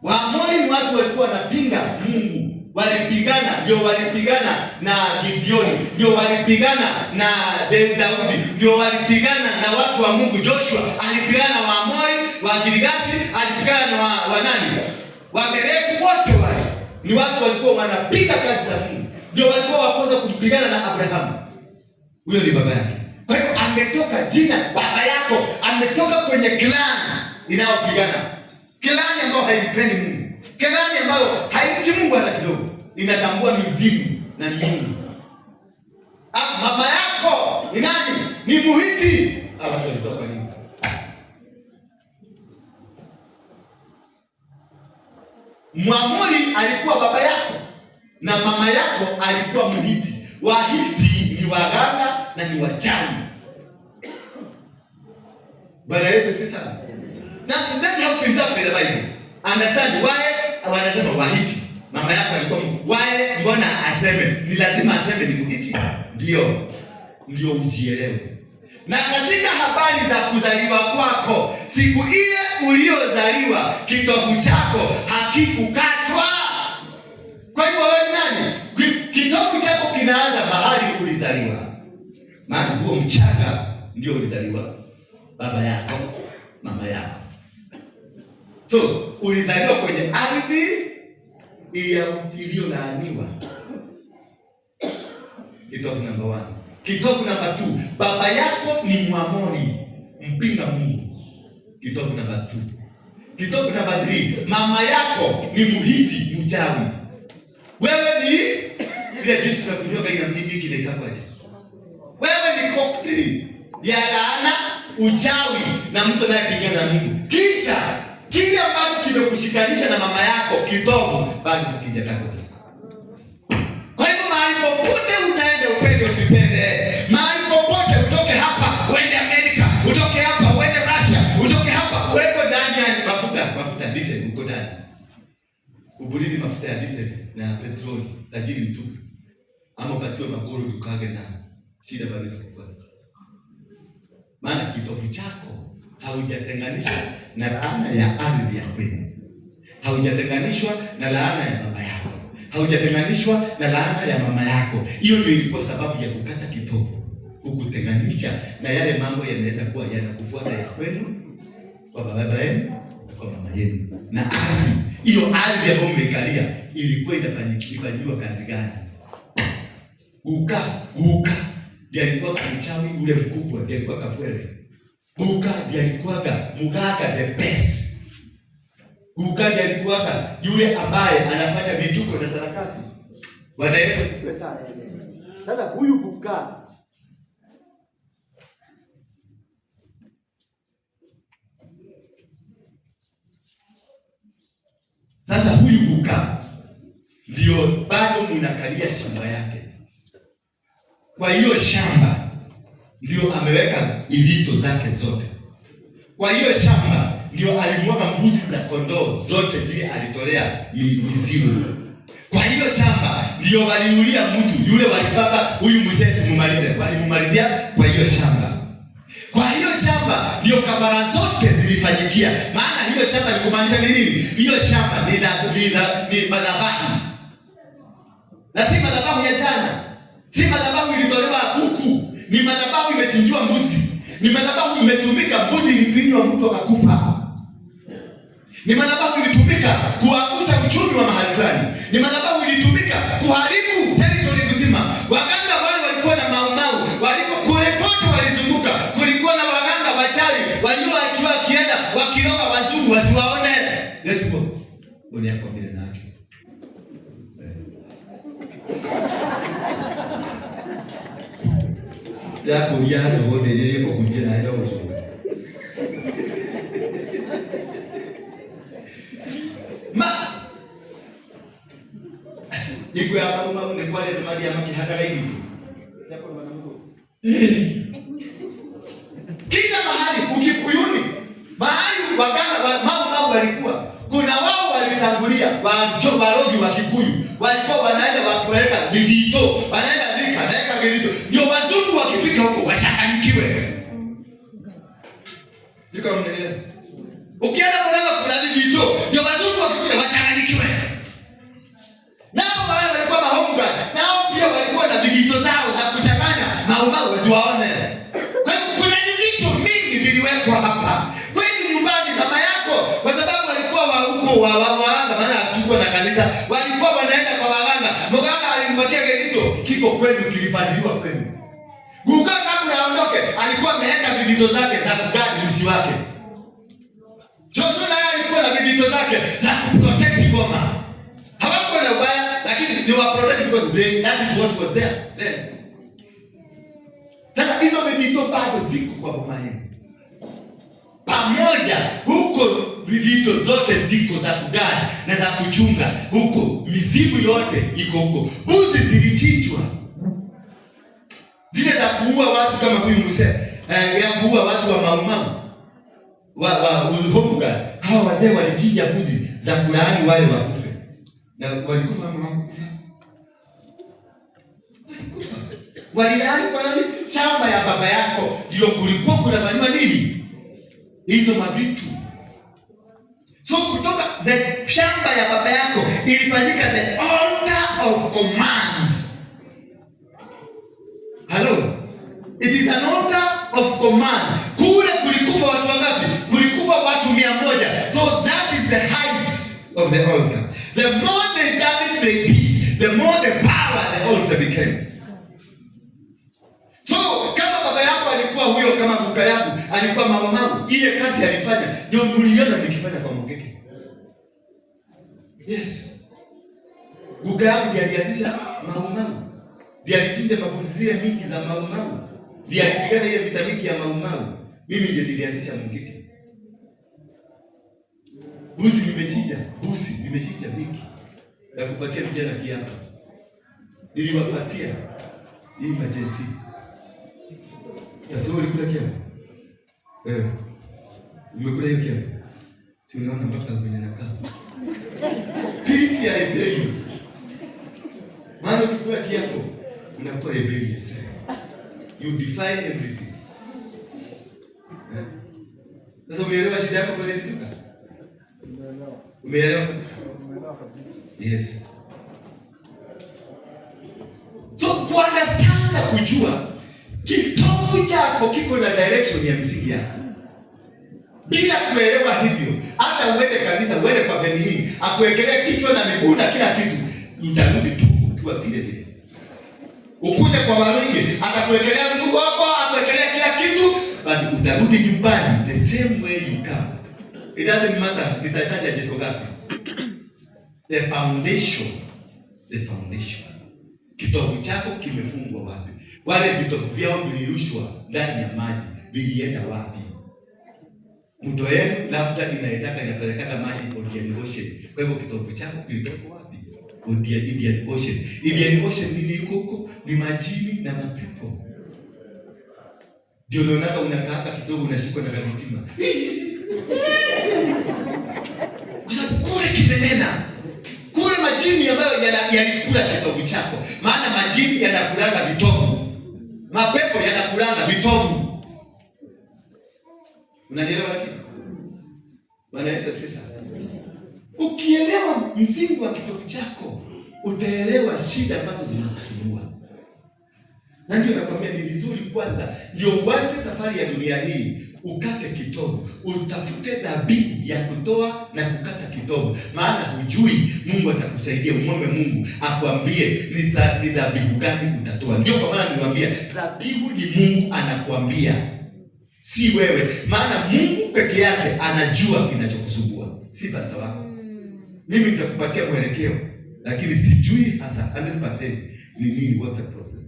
Waamori ni watu walikuwa wanapinga Mungu. Walipigana, ndio walipigana na Gideoni, ndio walipigana na Daudi, ndio walipigana na watu wa Mungu. Joshua alipigana na Waamori, wa Girigasi, alipigana na wa nani? Wamereki, wote wale ni watu walikuwa wanapiga kazi za Mungu. Ndio walikuwa wa kwanza kupigana na Abrahamu. Huyo ni baba yake. Kwa hiyo ametoka jina baba yako, ametoka kwenye clan inayopigana. Clan ambayo haimpendi Mungu. Clan ambayo haimchi Mungu hata kidogo. Inatambua mizimu na miungu. Mama yako ni nani? Ni Muhiti. Watu walitoka nini? Mwamori alikuwa baba yako na mama yako alikuwa Muhiti. Wahiti ni waganga na ni wachawi. Bwana Yesu asifiwe sana. Now that's how to interpret the Bible. Understand why wanasema Wahiti. Mama yako alikuwa why, mbona aseme? Ni lazima aseme ni Mhiti. Ndio. Ndio ujielewe. Na katika habari za kuzaliwa kwako, siku ile uliozaliwa kitovu chako hakikukatwa. Kwa hivyo wewe ni nani? Kitovu chako kinaanza mahali ulizaliwa. Maana huo mchanga ndio ulizaliwa baba yako, mama yako. So, ulizaliwa kwenye ardhi iliyolaaniwa. Kitovu number 1. Kitovu namba 2, baba yako ni Mwamori, mpinga Mungu. Kitovu namba 2. Kitovu namba 3, mama yako ni Mhiti, mchawi. Wewe ni ile juice tunakunywa ina mnyingi kinaitwaje? Wewe ni cocktail ya laana, uchawi na mtu anayepigana na Mungu. Kisha kile ambacho kimekushikanisha na mama yako kitovu bado hakijakatwa. Kwa hivyo mahali popote utaenda, upende usipende, mahali popote utoke hapa uende Amerika, utoke hapa uende Russia, utoke hapa uweko ndani ya mafuta diesel, uko ndani. Ubulini mafuta ya diesel na petroli, tajiri mtu. Ama upatiwe magoro ukage na shida bado itakufuata. Maana kitovu chako haujatenganishwa na laana ya ardhi ya kwenu. Haujatenganishwa na laana ya baba yako. Haujatenganishwa na laana ya mama yako. Hiyo ndio ilikuwa sababu ya kukata kitovu. Kukutenganisha na yale mambo yanaweza kuwa yanakufuata ya kwenu, kwa baba yenu na kwa mama yenu. Na ardhi, hiyo ardhi ambayo mmekalia ilikuwa inafanyiwa kazi gani? Guka ndiye alikuwa mchawi ule mkubwa, ndiye alikuwa kapwele. Guka ndiye alikuwa muganga the best. Guka ndiye alikuwa yule ambaye anafanya vituko na sarakasi. Bwana Yesu asifiwe sana. Sasa huyu Guka ndio bado mnakalia shamba yake. Kwa hiyo shamba ndio ameweka ilito zake zote. Kwa hiyo shamba ndio alimwaga mbuzi za kondoo zote zile alitolea mizimu. Kwa hiyo shamba ndio waliulia mtu yule, walipapa huyu mzee tumumalize, walimumalizia kwa hiyo shamba. Kwa hiyo shamba ndio kafara zote zilifanyikia. Maana hiyo shamba ni kumaanisha ni nini? Hiyo shamba ni madhabahu. Na si madhabahu ya jana. Si madhabahu ilitolewa kuku, ni madhabahu imechinjwa mbuzi. Ni madhabahu imetumika, mbuzi ilifinywa mtu akakufa. Ni madhabahu ilitumika kuangusha uchumi wa mahali fulani. Ni madhabahu ilitumika kuharibu territory mzima. Waganga wale walikuwa na maumau, walipokuwa kote walizunguka, kulikuwa na waganga wachawi waliokuwa wakienda wakiroga wazungu wasiwaone. Let's go. Uniako mbele na yake. Ya kulia roho ndelele kwa kujia na ya uzungu. Ma Iku ya maru ne kwale tumali ya makihanda itu. Kila mahali ukikuyuni, mahali waganga mau walikuwa. Kuna wao walitangulia, warogi wa Kikuyu walikuwa wanaenda wakiweka vivito, wanaenda lika, naeka vivito. Ndio wazungu wakifika huko wachanganyikiwe. Siko mnaelewa? Ukienda Murang'a kuna vivito, ndio wazungu wakikuja wachanganyikiwe. Nao wale walikuwa mahonga, nao pia walikuwa na vivito zao za kuchanganya maumau wasiwaone. Kwa hiyo kuna vivito mingi viliwekwa hapa. Kweli nyumbani mama yako, kwa sababu walikuwa wa huko wa waganga, maana hatukuwa na kanisa, walikuwa wanaenda kwa waganga. Mganga alimpatia kivito, kiko kwenu kilipandiliwa kwenu. Guka kabla aondoke alikuwa ameweka vivito zake za kugadi mshi wake. Joshua naye alikuwa na vivito zake za kuprotect boma. Hawakuwa na ubaya, lakini they were protected because that is what was there then. Sasa hizo vivito bado ziko kwa boma yenu. Pamoja huko vivito zote ziko za kugadi na za kuchunga huko, mizimu yote iko huko. Mbuzi zilichinjwa, zile za kuua watu kama huyu mzee, ya kuua watu wa maumau. wa home guard. Hawa wazee walichinja mbuzi za kulaani wale wakufe. Na walikufa ama hawakufa? Walikufa. Walilaani kwa nani? Shamba ya baba yako ndio kulikuwa kunafanywa nini? Hizo mavitu. So kutoka the shamba ya baba yako ilifanyika the altar of command. Hello? It is an altar of command. Kule kulikufa watu wangapi? Kulikufa watu 100. So that is the height of the altar. The more the damage they did, the more the power the altar became. So kama baba yako alikuwa huyo, kama mka yangu alikuwa maumau, ile kazi alifanya ndio mliona nikifanya kwa Mungiki. Yes. Guka yangu ndiye alianzisha maumau. Ndiye alichinja mabuzi zile mingi za maumau. Ndiye alipigana ile vita mingi ya maumau. Mimi ndiye nilianzisha Mungiki. Buzi nimechinja, buzi nimechinja mingi. Na kupatia vijana kiapo. Niliwapatia hii majenzi. Sasa ulikula kiapo? Wewe. Umekula hiyo kiapo? Si unaona mpaka kwenye nakaa. Spirit ya rebellion. Maana ukikula kiapo unakuwa rebellious. You defy everything. Sasa umeelewa shida yako pale ilitoka? Umeelewa kabisa? Yes. So ku understand na kujua kitovu chako kiko na direction ya msingi yako. Bila kuelewa hivyo, hata uende kanisa, uende kwa Benny Hinn, akuwekelee kichwa na miguu na kila kitu, utarudi tu ukiwa vile vile. Ukuje kwa Waruinge, atakuwekelea mguu wako, akuwekelea kila kitu, but utarudi nyumbani the same way you come. It doesn't matter nitataja Yesu ngapi. The foundation, the foundation. Kitovu chako kimefungwa wapi? Wale vitovu vyao vilirushwa ndani ya maji, vilienda wapi? Mto yenu labda inaendaka inapelekaka maji Indian Ocean. Kwa hivyo kitovu chako kilitoka wapi? Indian Ocean. Indian Ocean nini yuko huko? Ni majini na mapepo. Ndio unaonaka unakaa kidogo unashikwa na kamitima. Kwa sababu kule kimenena. Kule majini ambayo yalikula kitovu chako. Maana majini yanakulanga vitovu. Mapepo yanakulanga vitovu. Unanielewa lakini? Bwana Yesu asifiwe sana. Ukielewa msingi wa kitovu chako, utaelewa shida ambazo zinakusumbua. Na ndio nakwambia ni vizuri kwanza ndio uanze safari ya dunia hii, ukate kitovu, utafute dhabihu ya kutoa na kukata kitovu. Maana hujui Mungu atakusaidia, umwombe Mungu akwambie ni dhabihu gani utatoa. Ndio kwa maana niwaambia dhabihu ni Mungu anakuambia, si wewe. Maana Mungu peke yake anajua kinachokusumbua, si pastor wako. Mimi nitakupatia mwelekeo, lakini sijui hasa 100% ni nini, what's the problem.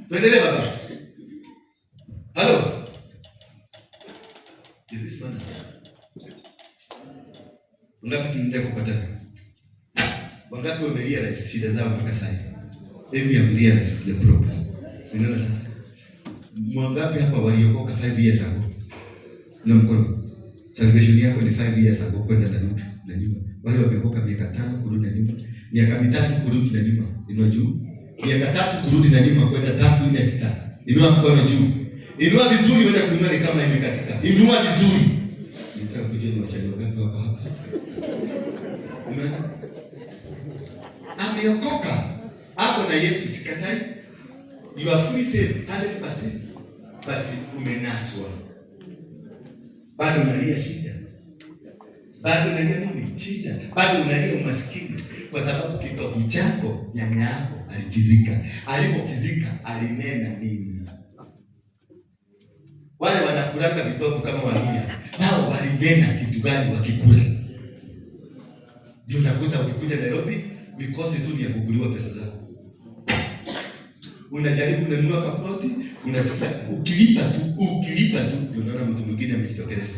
Tuendelee baba. Hello. Is this man? Wangapi tunaendelea kupatana? Wangapi wamerealize shida zao mpaka sasa? If you have realized the problem. Unaona sasa? Mwangapi hapa waliokoka 5 years ago? Na mkono. Salvation yako ni 5 years ago kwenda na rudi na nyuma. Wale wameokoka miaka 5 kurudi na nyuma, miaka 3 kurudi na nyuma. Inua juu. Miaka 3 kurudi na nyuma kwenda 3 4 6. Inua mkono juu. Inua vizuri, wacha kuinua ni kama imekatika. Inua vizuri. Nitaka kujua ni wachawi wangapi wako hapa. Umeona? Ameokoka. Ako na Yesu, sikatai. You are fully saved 100%. But umenaswa. Bado unalia shida. Bado unalia nini? Shida. Bado unalia umaskini. Kwa sababu kitovu chako nyanya yako alikizika. Alipokizika alinena nini? Wale wanakulanga vitovu kama Waluya, nao walinena kitu gani wakikula? Ndio unakuta ukikuja Nairobi mikosi tu ni ya kukuliwa pesa zako. Unajaribu unanunua kaploti, unasikia ukilipa tu, ndio unaona mtu mwingine amejitokeleza.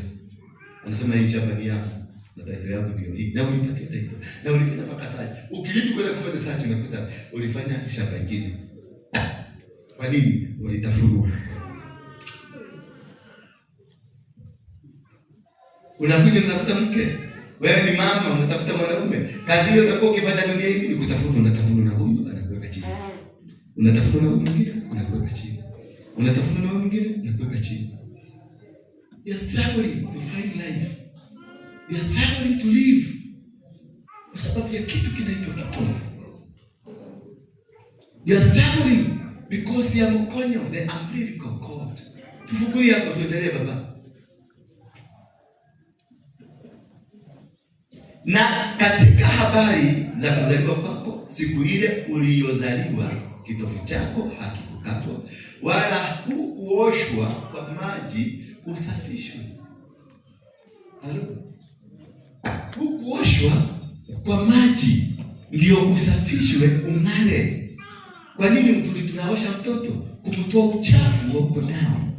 Anasema hii shamba ni yako na title yako ndio hii. Na ulipatia title. Na ulifanya mpaka search. Ukilipa kwenda kufanya search unakuta ulifanya shamba nyingine. Kwa nini? Ulitafurua. Unakuja unatafuta mke, wewe ni mama unatafuta mwanaume. Kazi hiyo utakuwa ukifanya dunia hii ni kutafuta, unatafuta na huyu anakuweka chini. Unatafuta na huyu mwingine anakuweka chini. Unatafuta na huyu mwingine anakuweka chini. You are struggling to find life. You are struggling to live. Kwa sababu ya kitu kinaitwa kitovu. You are struggling because ya mkonyo, the umbilical cord. Tufungulie hapo tuendelee baba. Na katika habari za kuzaliwa kwako, siku ile uliyozaliwa, kitovu chako hakikukatwa wala hukuoshwa kwa maji usafishwe. Halo? Hukuoshwa kwa maji ndio usafishwe ung'are. Kwa nini mtu tunaosha mtoto? Kumtoa uchafu wako ndani.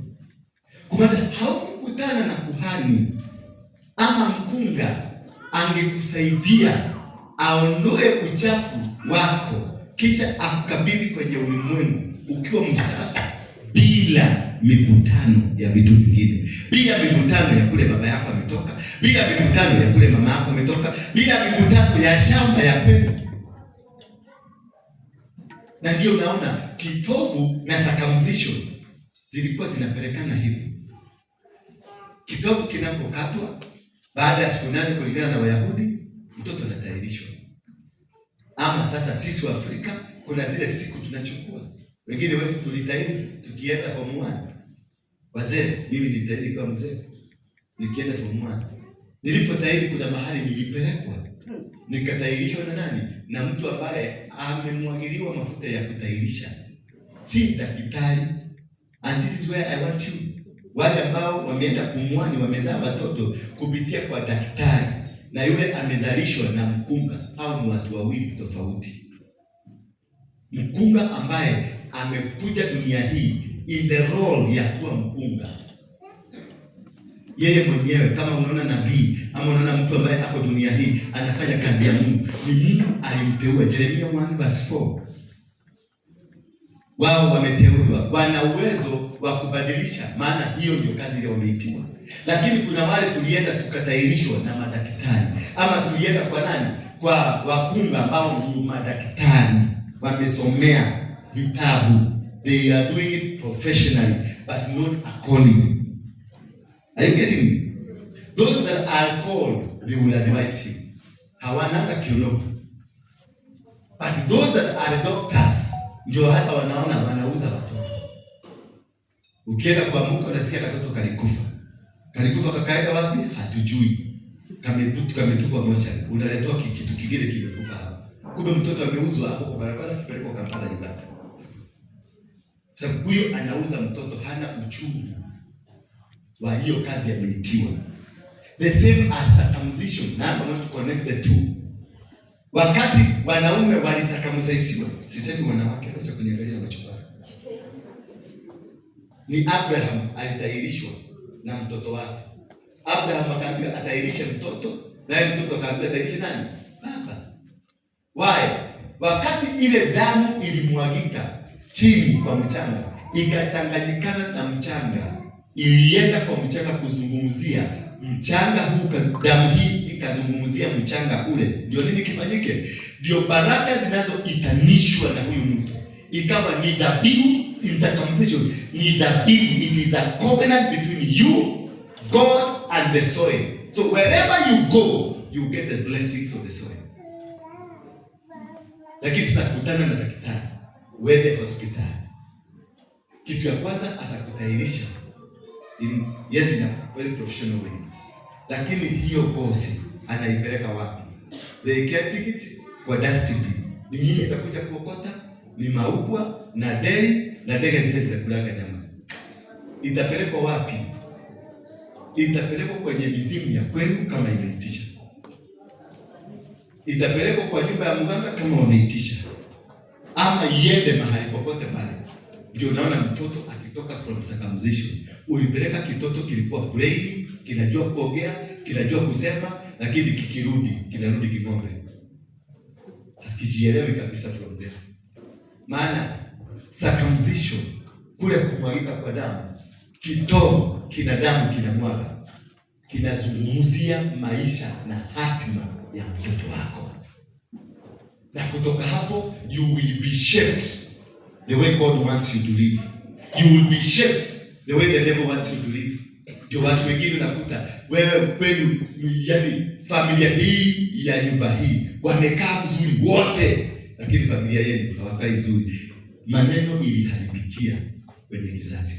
Kumaanisha haukukutana na kuhani ama mkunga angekusaidia aondoe uchafu wako kisha akukabidhi kwenye ulimwengu ukiwa msafi, bila mivutano ya vitu vingine, bila mivutano ya kule baba yako ametoka, bila mivutano ya kule mama yako ametoka, bila mivutano ya shamba ya kwenu. Na ndio unaona kitovu na circumcision zilikuwa zinapelekana hivi. Kitovu kinapokatwa baada ya siku 8 kulingana na Wayahudi, mtoto anatahirishwa. Ama sasa sisi wa Afrika kuna zile siku tunachukua. Wengine wetu tulitahiri tukienda form 1. Wazee, mimi nilitahiri kwa mzee. Nikienda form 1. Nilipotahiri kuna mahali nilipelekwa. Nikatahirishwa na nani? Na mtu ambaye amemwagiliwa mafuta ya kutahirisha. Si daktari. And this is where I want you. Wale ambao wameenda pumwani wamezaa watoto kupitia kwa daktari na yule amezalishwa na mkunga, hao ni watu wawili tofauti. Mkunga ambaye amekuja dunia hii in the role ya kuwa mkunga, yeye mwenyewe, kama unaona nabii ama unaona mtu ambaye ako dunia hii anafanya kazi ya Mungu, ni Mungu alimteua. Jeremia 1:4. Wao wameteuliwa, wana uwezo wa kubadilisha, maana hiyo ndio kazi ile wameitiwa. Lakini kuna wale tulienda tukatahirishwa na madaktari, ama tulienda kwa nani? Kwa wakunga ambao ni madaktari, wamesomea vitabu. They are doing it professionally but not according. Are you getting me? Those that are called, they will advise you. Hawana kiono. But those that are doctors, ndio hata wanaona wanauza watoto. Ukienda kwa Mungu unasikia katoto kalikufa. Kalikufa kakaenda wapi? Hatujui. Kametupwa mochari. Unaletewa kitu kingine kimekufa hapa. Kumbe mtoto ameuzwa hapo kwa barabara akipelekwa Kampala Uganda. Sababu huyo anauza mtoto hana uchungu wa hiyo kazi ameitiwa. The same as circumcision. Now I want to connect the two. Wakati wanaume walisircumcisiwa, sisemi wanawake, wacha kuniangalia na macho yako. Ni Abraham alitahirishwa na mtoto wake. Abraham akaambiwa atahirishe mtoto, naye mtoto akaambiwa atahirishe nani? Baba. Why? Wakati ile damu ilimwagika chini kwa mchanga, ikachanganyikana na mchanga, ilienda kwa mchanga kuzungumzia mchanga huu, damu hii ikazungumzia mchanga ule. Ndio nini kifanyike? Ndio baraka zinazoitanishwa na huyu mtu ikawa ni dhabihu. In circumcision ni dhabihu. It is a covenant between you, God and the soil. So wherever you go, you get the blessings of the soil. Lakini sasa kutana na daktari, uende hospitali, kitu ya kwanza atakutahirisha in, yes, in a very professional way. Lakini hiyo bosi anaipeleka wapi? They get it kwa dustbin. Ni nini itakuja kuokota? Ni maubwa na deli na ndege zile zinakulaga nyama. Itapelekwa wapi? Itapelekwa kwenye mizimu ya kwenu kama imeitisha. Itapelekwa kwa nyumba ya mganga kama wameitisha. Ama iende mahali popote pale. Ndio unaona mtoto akitoka from circumcision. Ulipeleka kitoto kilikuwa brain, kinajua kuongea, kinajua kusema, lakini kikirudi, kinarudi king'ombe. Hakijielewi kabisa from there. Maana circumcision, kule kumwagika kwa damu, kitovu kina damu kinamwaga. Kinazungumzia maisha na hatima ya mtoto wako, na kutoka hapo you will be shaped the way God wants you to live. You will be shaped the way the devil wants you to live. Ndio watu wengine unakuta wewe kwenu, yani familia hii ya nyumba hii wamekaa mzuri wote, lakini familia yenu hawakai mzuri. Maneno iliharibikia kwenye kizazi.